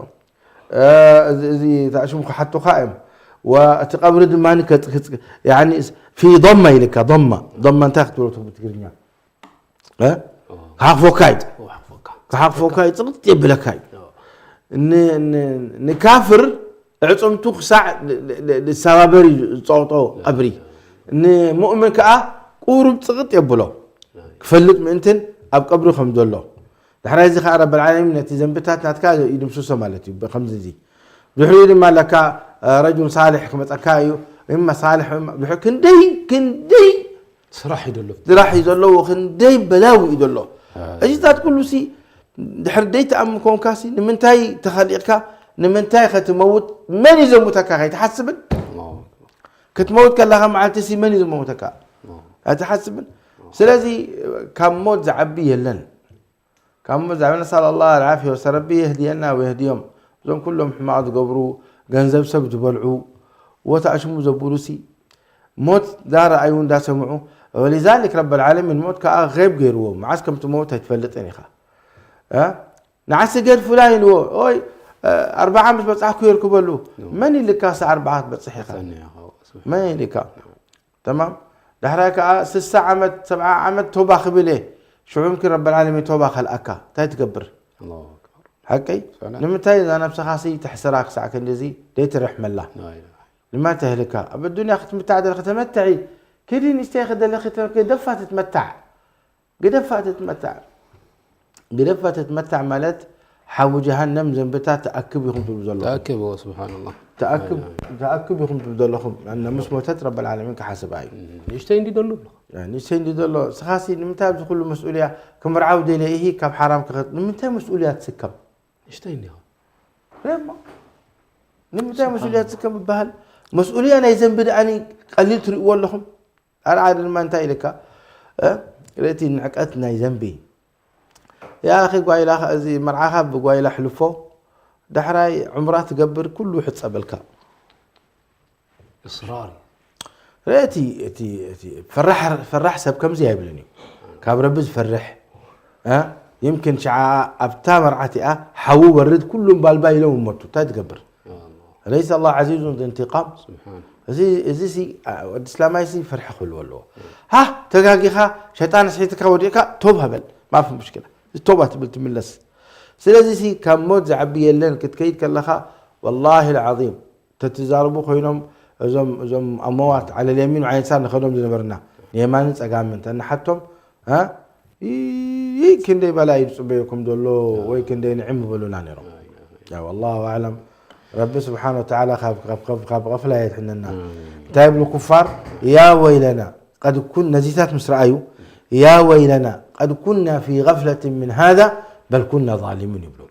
እዚ ተኣሽሙ ክሓቱኻ እዮም ወእቲ ቀብሪ ድማ ፊ ضمة ኢልካ ضمة ضمة እንታይ ክትብሎ ትግርኛ ክሓቕፎካ እዩ ክሓቕፎካ እዩ ፅቕጥ የብለካ እዩ ንካፍር ኣዕፅምቱ ክሳዕ ዝሰባበር እዩ ዝፀቕጦ ቀብሪ ንሙእምን ከዓ ቁሩብ ፅቕጥ የብሎ ክፈልጥ ምእንትን ኣብ ቀብሪ ከም ዘሎ ዳሕራይ እዚ ከዓ ረብ ዓለሚን ነቲ ዘንብታት ናትካ ይድምስሶ ማለት እዩ ከምዚ እዚ ድሕሪኡ ድማ ለካ ረጁል ሳልሕ ክመፀካ እዩ እማ ሳልሕ ድሕሪ ክንደይ ክንደይ ስራሕ እዩ ዘሎ ስራሕ እዩ ዘለዎ ክንደይ በላዊ እዩ ዘሎ እዚታት ኩሉ ሲ ድሕሪ ደይ ተኣምን ኮንካ ሲ ንምንታይ ተኸሊቕካ ንምንታይ ከትመውት መን እዩ ዘሙተካ ከይትሓስብን ክትመውት ከለኻ መዓልቲ ሲ መን እዩ ዘመውተካ ኣይትሓስብን ስለዚ ካብ ሞት ዝዓቢ የለን ካብ ሞት ዝዓቢ ነስኣል ኣላ ልዓፍያ ወሰረቢ የህድየና ወየህድዮም እዞም ኩሎም ሕማቕ ዝገብሩ ገንዘብ ሰብ ዝበልዑ ወተኣሽሙ ዘብሉ ሲ ሞት ዳረኣዩ እንዳሰምዑ ولذلك رب العالمين ሞት ከዓ غيب ገይርዎ መዓስ ከም ትመውት ኣይትፈልጥን ኢኻ ንዓ ስገድ ፍላን ኢልዎ ኦይ ኣርባዓ ምስ በፃሕኩ የርክበሉ መን ኢልካ ሳ ኣርባዓ ክትበፅሕ ኢኻ መን ኢልካ ተማም ዳሕራይ ከዓ ስሳ ዓመት ሰብዓ ዓመት ቶባ ክብል እየ ሽዑ ምኪ ረብ ልዓለሚን ቶባ ከልኣካ እንታይ ትገብር ሓቀይ ንምንታይ እዛ ነብስኻ ሲ ተሕስራ ክሳዕ ክንድዚ ደይትርሕመላ ልማን ተህልካ ኣብ ኣዱንያ ክትምታዕ ደለ ከተመትዒ ክዲ ንስተይ ክደለ ክትመ- ግደፋ ትትመታዕ ግደፋ ትትመታዕ ግደፋ ትትመታዕ ማለት ሓዊ ጀሃነም ዘንብታት ተኣክብ ኢኹም ትብሉ ዘለኹም ተኣክብ ስብሓንላ ተኣክብ ተኣክብ ኢኹም ትብሉ ዘለኹም ኣነ ምስ ሞተት ረብ ልዓለሚን ክሓስባ እዩ ንእሽተይ እንዲ ደሉ ንእሽተይ እንዲ ዘሎ ስኻሲ ንምንታይ ኣብዚ ኩሉ መስኡልያ ክምርዓው ደልየ ኢሂ ካብ ሓራም ክኸ ንምንታይ መስኡልያ ትስከም ንእሽተይ እንዲኻ ሬማ ንምንታይ መስኡልያ ትስከም ይበሃል መስኡልያ ናይ ዘንቢ ደኣኒ ቀሊል ትርእዎ ኣለኹም ኣርዓ ድማ እንታይ ኢልካ ርእቲ ንዕቀት ናይ ዘንቢ ያ ኣኺ ጓይላ እዚ መርዓኻ ብጓይላ ሕልፎ ዳሕራይ ዑምራ ትገብር ኩሉ ሕጸበልካ። إصرار ርእቲ እቲ እቲ ፈራሕ ፈራሕ ሰብ ከምዚ ኣይብልን እዩ። ካብ ረቢ ዝፈርሕ እ ይምክን ሽዓ ኣብታ መርዓት እያ ሓዊ ወርድ ኩሉም ባልባ ኢሎም ይሞቱ እንታይ ትገብር? آه، الله أليس الله عزيز ذو انتقام سبحانه እዚ እዚ ሲ ወዲ እስላማይ ሲ ፍርሒ ክህልዎ ኣለዎ። ሃ ተጋጊኻ ሸጣን ስሒትካ ወዲእካ ቶብ ሃበል ማፊ ሙሽኪላ ቶባ ትብል ትምለስ። ስለዚ ሲ ካብ ሞት ዝዓቢ የለን ክትከይድ ከለኻ ወላሂ العظيم ተትዛረቡ ኮይኖም እዞም እዞም ኣመዋት على اليمين وعلى اليسار ንኸዶም ዝነበርና ንየማንን ጸጋምን ተናሓቶም እ ይይ ክንደይ በላ እዩ ዝጽበየኩም ዘሎ ወይ ክንደይ ንዕም በሉና ነይሮም። ያው الله أعلم ረቢ ስብሓን ወተዓላ ካብ- ካብ- ካብ- ካብ غفلة የድሕነና። እንታይ ይብሉ ኩፋር? يا ويلنا قد كن ነዚታት ምስ ረኣዩ يا ويلنا قد كنا في غفلة من هذا بل كنا ظالمين ይብሉ።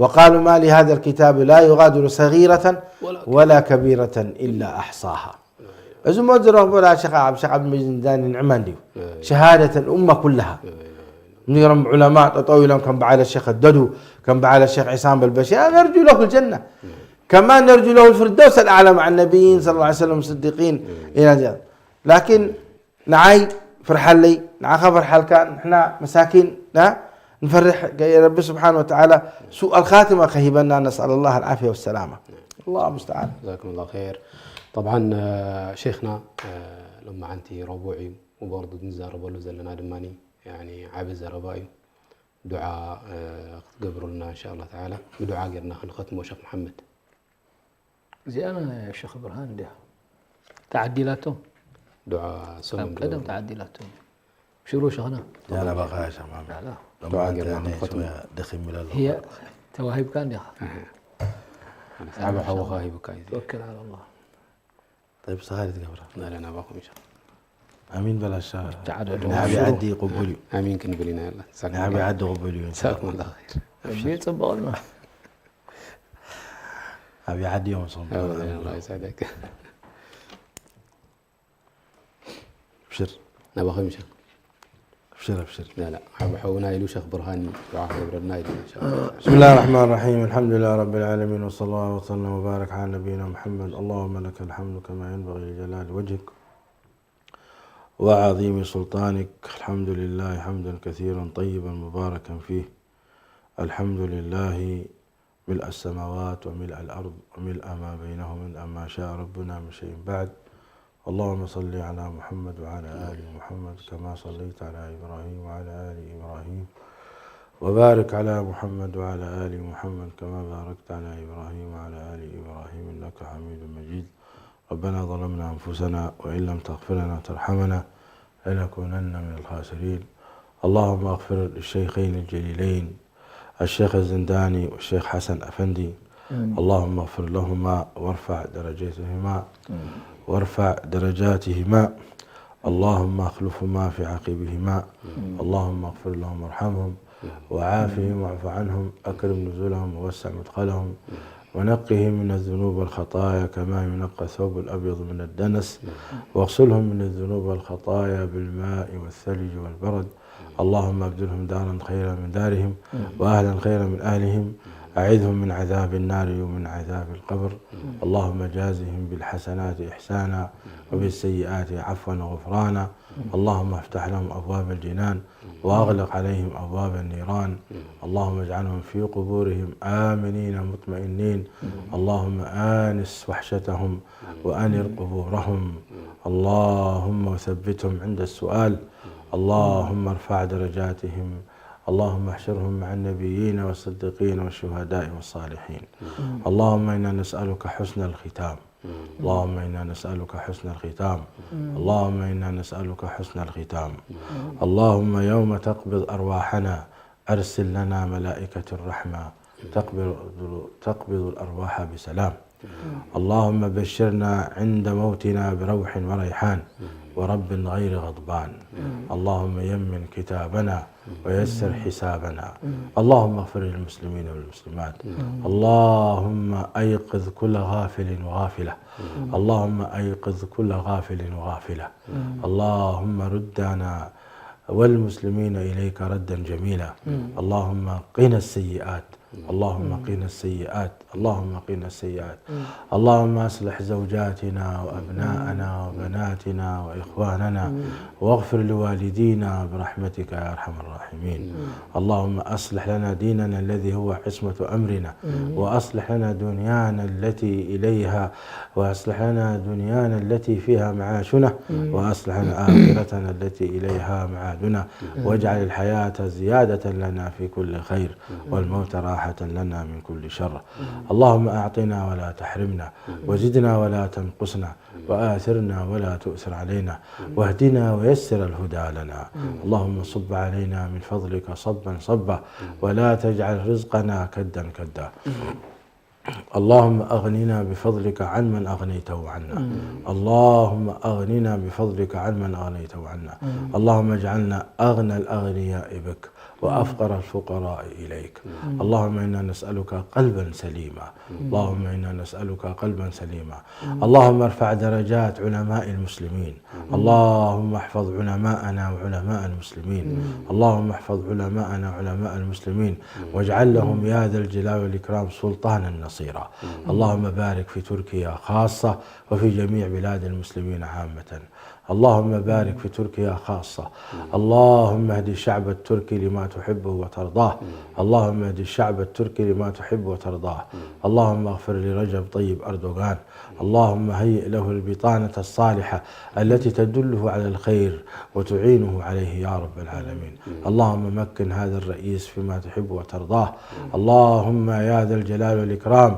وقالوا ما لهذا الكتاب لا يغادر صغيرة ولا كبيرة إلا أحصاها እዚ ሞት ዝረኽቦ ዳ ሸኻ ኣብ ሸኻ ኣብ መጅንዳን ንዕማ እንድዩ شهادة الأمة كلها نيرم علماء تطويلهم كم بعلى الشيخ الددو كم بعلى الشيخ عصام بلبشي نرجو له الجنة كما نرجو له الفردوس الأعلى مع النبيين صلى الله عليه وسلم والصديقين إلى جنة لكن ንዓይ ፍርሓለይ ንዓኻ ፍርሓልካ ንሕና መሳኪን ና ንፈርሕ ረቢ ስብሓን ወተዓላ ሱእ ኣልኻትማ ከሂበና ነስኣል ላህ ኣልዓፍያ ወሰላማ الله المستعان جزاكم الله خير طبعا ሸይኽና ሎማዓንቲ ረቡዕ እዩ وبرضه ንዛረበሉ ዘለና ድማ يعني ዓቢ ዘረባ እዩ ዱዓ ክትገብሩልና እንሻ ኣላህ ተዓላ ብዱዓ ጌርና ክንኸትሞ ሸኽ መሓመድ እዚኣ ናይ ሸኽ ብርሃን እንዲያ ተዓዲላቶም ዱዓ ካብ ሰሙን ቀደም ተዓዲላቶም ሽሩ ሸኽና ያላ ባኻ ሸማም ላላ ዱዓ ጌርና ክንኸትሞ ደኺም ይላል هي ተዋሂብካ እንዲኻ ዓብ ሓወኻ ሂቡካ እዩ توكل على الله طيب سخاري تقبر ናለ ናባኹም ኢንሻ أمين بلاش تعال نعبي عدي قبولي ኣሚን ክንብል ኢና ያላ نعبي عدي قبولي جزاكم الله خير ربي يتصبغ لنا أبي عدي يوم صوم الله يسعدك أبشر ናባኹም ኢንሻ أبشر أبشر لا لا ሓው ሓውና ኢሉ ሸኽ ብርሃን ዱዓ ክገብረልና ኢሉ ኢንሻ ኣላህ بسم الله الرحمن الرحيم الحمد لله رب العالمين وصلى الله وسلم وبارك على نبينا محمد اللهم لك الحمد كما ينبغي لجلال وجهك وعظيم سلطانك الحمد لله حمدا كثيرا طيبا مباركا فيه الحمد لله ملء السماوات وملء الأرض وملء ما بينهما ملء ما شاء ربنا من شيء بعد اللهم صل على محمد وعلى آل محمد كما صليت على إبراهيم وعلى آل إبراهيم وبارك على محمد وعلى آل محمد كما باركت على إبراهيم وعلى آل إبراهيم إنك حميد مجيد ربنا ظلمنا أنفسنا وإن لم تغفر لنا وترحمنا لنكونن من الخاسرين اللهم اغفر للشيخين الجليلين الشيخ الزنداني والشيخ حسن أفندي اللهم اغفر لهما وارفع درجاتهما وارفع درجاتهما اللهم اخلفهما في عقبهما اللهم اغفر لهم وارحمهم وعافهم واعف عنهم أكرم نزلهم ووسع مدخلهم ونقهم من الذنوب والخطايا كما ينقى الثوب الأبيض من الدنس واغسلهم من الذنوب والخطايا بالماء والثلج والبرد اللهم أبدلهم دارا خيرا من دارهم وأهلا خيرا من أهلهم أعذهم من عذاب النار ومن عذاب القبر اللهم جازهم بالحسنات إحسانا وبالسيئات عفوا وغفرانا اللهم افتح لهم أبواب الجنان وأغلق عليهم أبواب النيران اللهم اجعلهم في قبورهم آمنين مطمئنين اللهم آنس وحشتهم وأنر قبورهم اللهم وثبتهم عند السؤال اللهم ارفع درجاتهم اللهم احشرهم مع النبيين والصديقين والشهداء والصالحين اللهم إنا نسألك حسن الختام اللهم إنا نسألك حسن الختام اللهم إنا نسألك حسن الختام اللهم يوم تقبض أرواحنا أرسل لنا ملائكة الرحمة تقبض تقبض الأرواح بسلام اللهم بشرنا عند موتنا بروح وريحان ورب غير غضبان اللهم يمن كتابنا ويسر حسابنا اللهم اغفر للمسلمين والمسلمات اللهم أيقظ كل غافل وغافلة اللهم أيقظ كل غافل وغافلة اللهم ردنا والمسلمين إليك ردا جميلا اللهم قنا السيئات اللهم قنا السيئات، اللهم قنا السيئات. اللهم أصلح زوجاتنا وأبناءنا وبناتنا وإخواننا، واغفر لوالدينا برحمتك يا أرحم الراحمين. اللهم أصلح لنا ديننا الذي هو عصمة أمرنا، وأصلح لنا دنيانا التي إليها، وأصلح لنا دنيانا التي فيها معاشنا، وأصلح لنا آخرتنا التي إليها معادنا، واجعل الحياة زيادة لنا في كل خير، والموت راحة لنا من كل شر. اللهم أعطنا ولا تحرمنا، وزدنا ولا تنقصنا، وآثرنا ولا تؤثر علينا، واهدنا ويسر الهدى لنا. اللهم صب علينا من فضلك صبا صبا، ولا تجعل رزقنا كدا كدا. اللهم أغننا بفضلك عن من أغنيته عنا. اللهم أغننا بفضلك عن من أغنيته عنا. اللهم اجعلنا أغنى الأغنياء بك وأفقر الفقراء إليك. اللهم إنا نسألك قلبا سليما. اللهم إنا نسألك قلبا سليما. اللهم ارفع درجات علماء المسلمين. اللهم احفظ علماءنا وعلماء المسلمين. اللهم احفظ علماءنا وعلماء المسلمين، واجعل لهم يا ذا الجلال والإكرام سلطانا نصيرا. اللهم بارك في تركيا خاصة، وفي جميع بلاد المسلمين عامة. اللهم بارك في تركيا خاصة. اللهم اهد الشعب التركي لما تحبه وترضاه. اللهم اهد الشعب التركي لما تحب وترضاه. اللهم اغفر لرجب طيب أردوغان. اللهم هيئ له البطانة الصالحة التي تدله على الخير وتعينه عليه يا رب العالمين. اللهم مكن هذا الرئيس فيما تحب وترضاه. اللهم يا ذا الجلال والإكرام،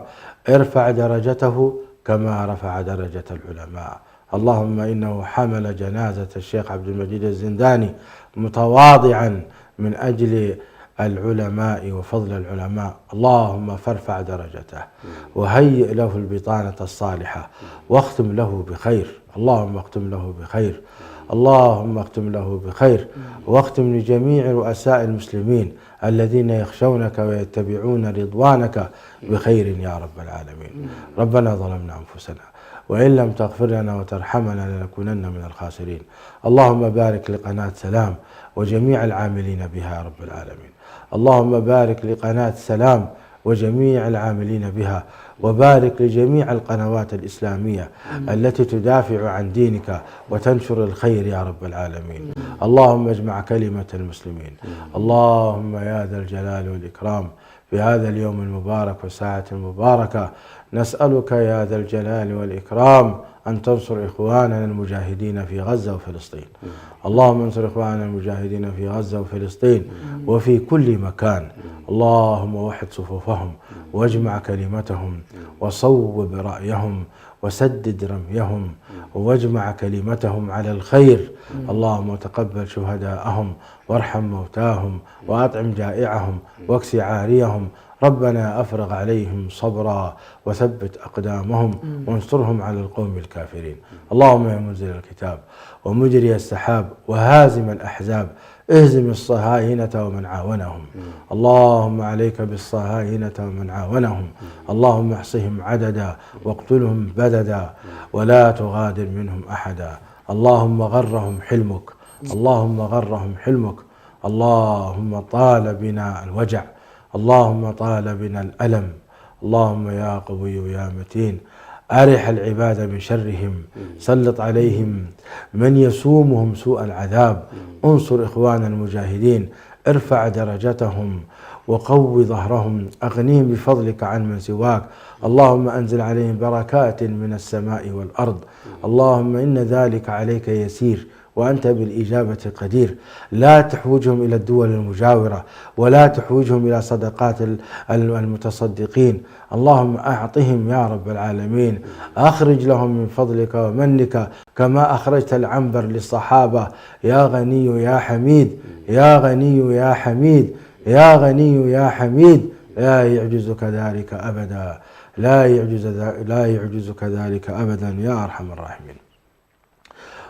ارفع درجته كما رفع درجة العلماء. اللهم إنه حمل جنازة الشيخ عبد المجيد الزنداني متواضعا من أجل العلماء وفضل العلماء. اللهم فارفع درجته، وهيئ له البطانة الصالحة، واختم له بخير. اللهم اختم له بخير. اللهم اختم له بخير، واختم لجميع رؤساء المسلمين الذين يخشونك ويتبعون رضوانك بخير يا رب العالمين. ربنا ظلمنا أنفسنا وإن لم تغفر لنا وترحمنا لنكونن من الخاسرين. اللهم بارك لقناة سلام وجميع العاملين بها يا رب العالمين. اللهم بارك لقناة سلام وجميع العاملين بها، وبارك لجميع القنوات الإسلامية التي تدافع عن دينك وتنشر الخير يا رب العالمين. اللهم اجمع كلمة المسلمين. اللهم يا ذا الجلال والإكرام، في هذا اليوم المبارك والساعة المباركة، نسألك يا ذا الجلال والإكرام أن تنصر إخواننا المجاهدين في غزة وفلسطين. اللهم انصر إخواننا المجاهدين في غزة وفلسطين وفي كل مكان. اللهم وحد صفوفهم، واجمع كلمتهم، وصوب رأيهم، وسدد رميهم، واجمع كلمتهم على الخير. اللهم تقبل شهداءهم، وارحم موتاهم، وأطعم جائعهم، واكس عاريهم. ربنا أفرغ عليهم صبرا، وثبت أقدامهم، وانصرهم على القوم الكافرين. اللهم يا منزل الكتاب، ومجري السحاب، وهازم الأحزاب، اهزم الصهاينة ومن عاونهم. اللهم عليك بالصهاينة ومن عاونهم. اللهم احصهم عددا، واقتلهم بددا، ولا تغادر منهم أحدا. اللهم غرهم حلمك. اللهم غرهم حلمك. اللهم طال بنا الوجع. اللهم طال بنا الألم. اللهم يا قوي يا متين، أرح العباد من شرهم. سلط عليهم من يسومهم سوء العذاب. انصر إخوان المجاهدين، ارفع درجتهم، وقو ظهرهم، أغنهم بفضلك عن من سواك. اللهم أنزل عليهم بركات من السماء والأرض. اللهم إن ذلك عليك يسير، وأنت بالإجابة قدير. لا تحوجهم إلى الدول المجاورة، ولا تحوجهم إلى صدقات ال-، ال-، المتصدقين. اللهم أعطهم يا رب العالمين، أخرج لهم من فضلك ومنك كما أخرجت العنبر للصحابة. يا غني يا حميد، يا غني يا حميد، يا غني يا حميد. لا يعجزك ذلك أبدا، لا يعجز ذ-، لا يعجزك ذلك أبدا يا أرحم الراحمين.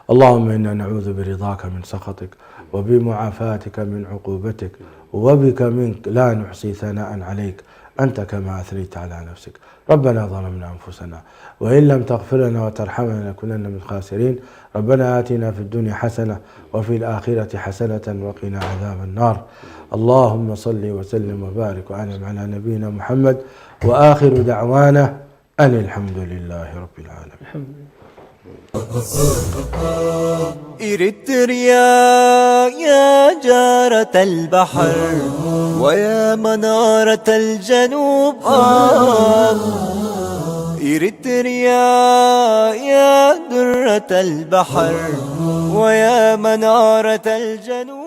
اللهم إنا نعوذ برضاك من سخطك، وبمعافاتك من عقوبتك، وبك منك، لا نحصي ثناء عليك، أنت كما أثنيت على نفسك. ربنا ظلمنا أنفسنا وإن لم تغفر لنا وترحمنا لنكونن من الخاسرين. ربنا آتنا في الدنيا حسنة وفي الآخرة حسنة وقنا عذاب النار. اللهم صل وسلم وبارك وأنعم على نبينا محمد، وآخر دعوانا أن الحمد لله رب العالمين. إريتريا يا جارة البحر ويا منارة الجنوب، آه. إريتريا يا درة البحر ويا منارة الجنوب.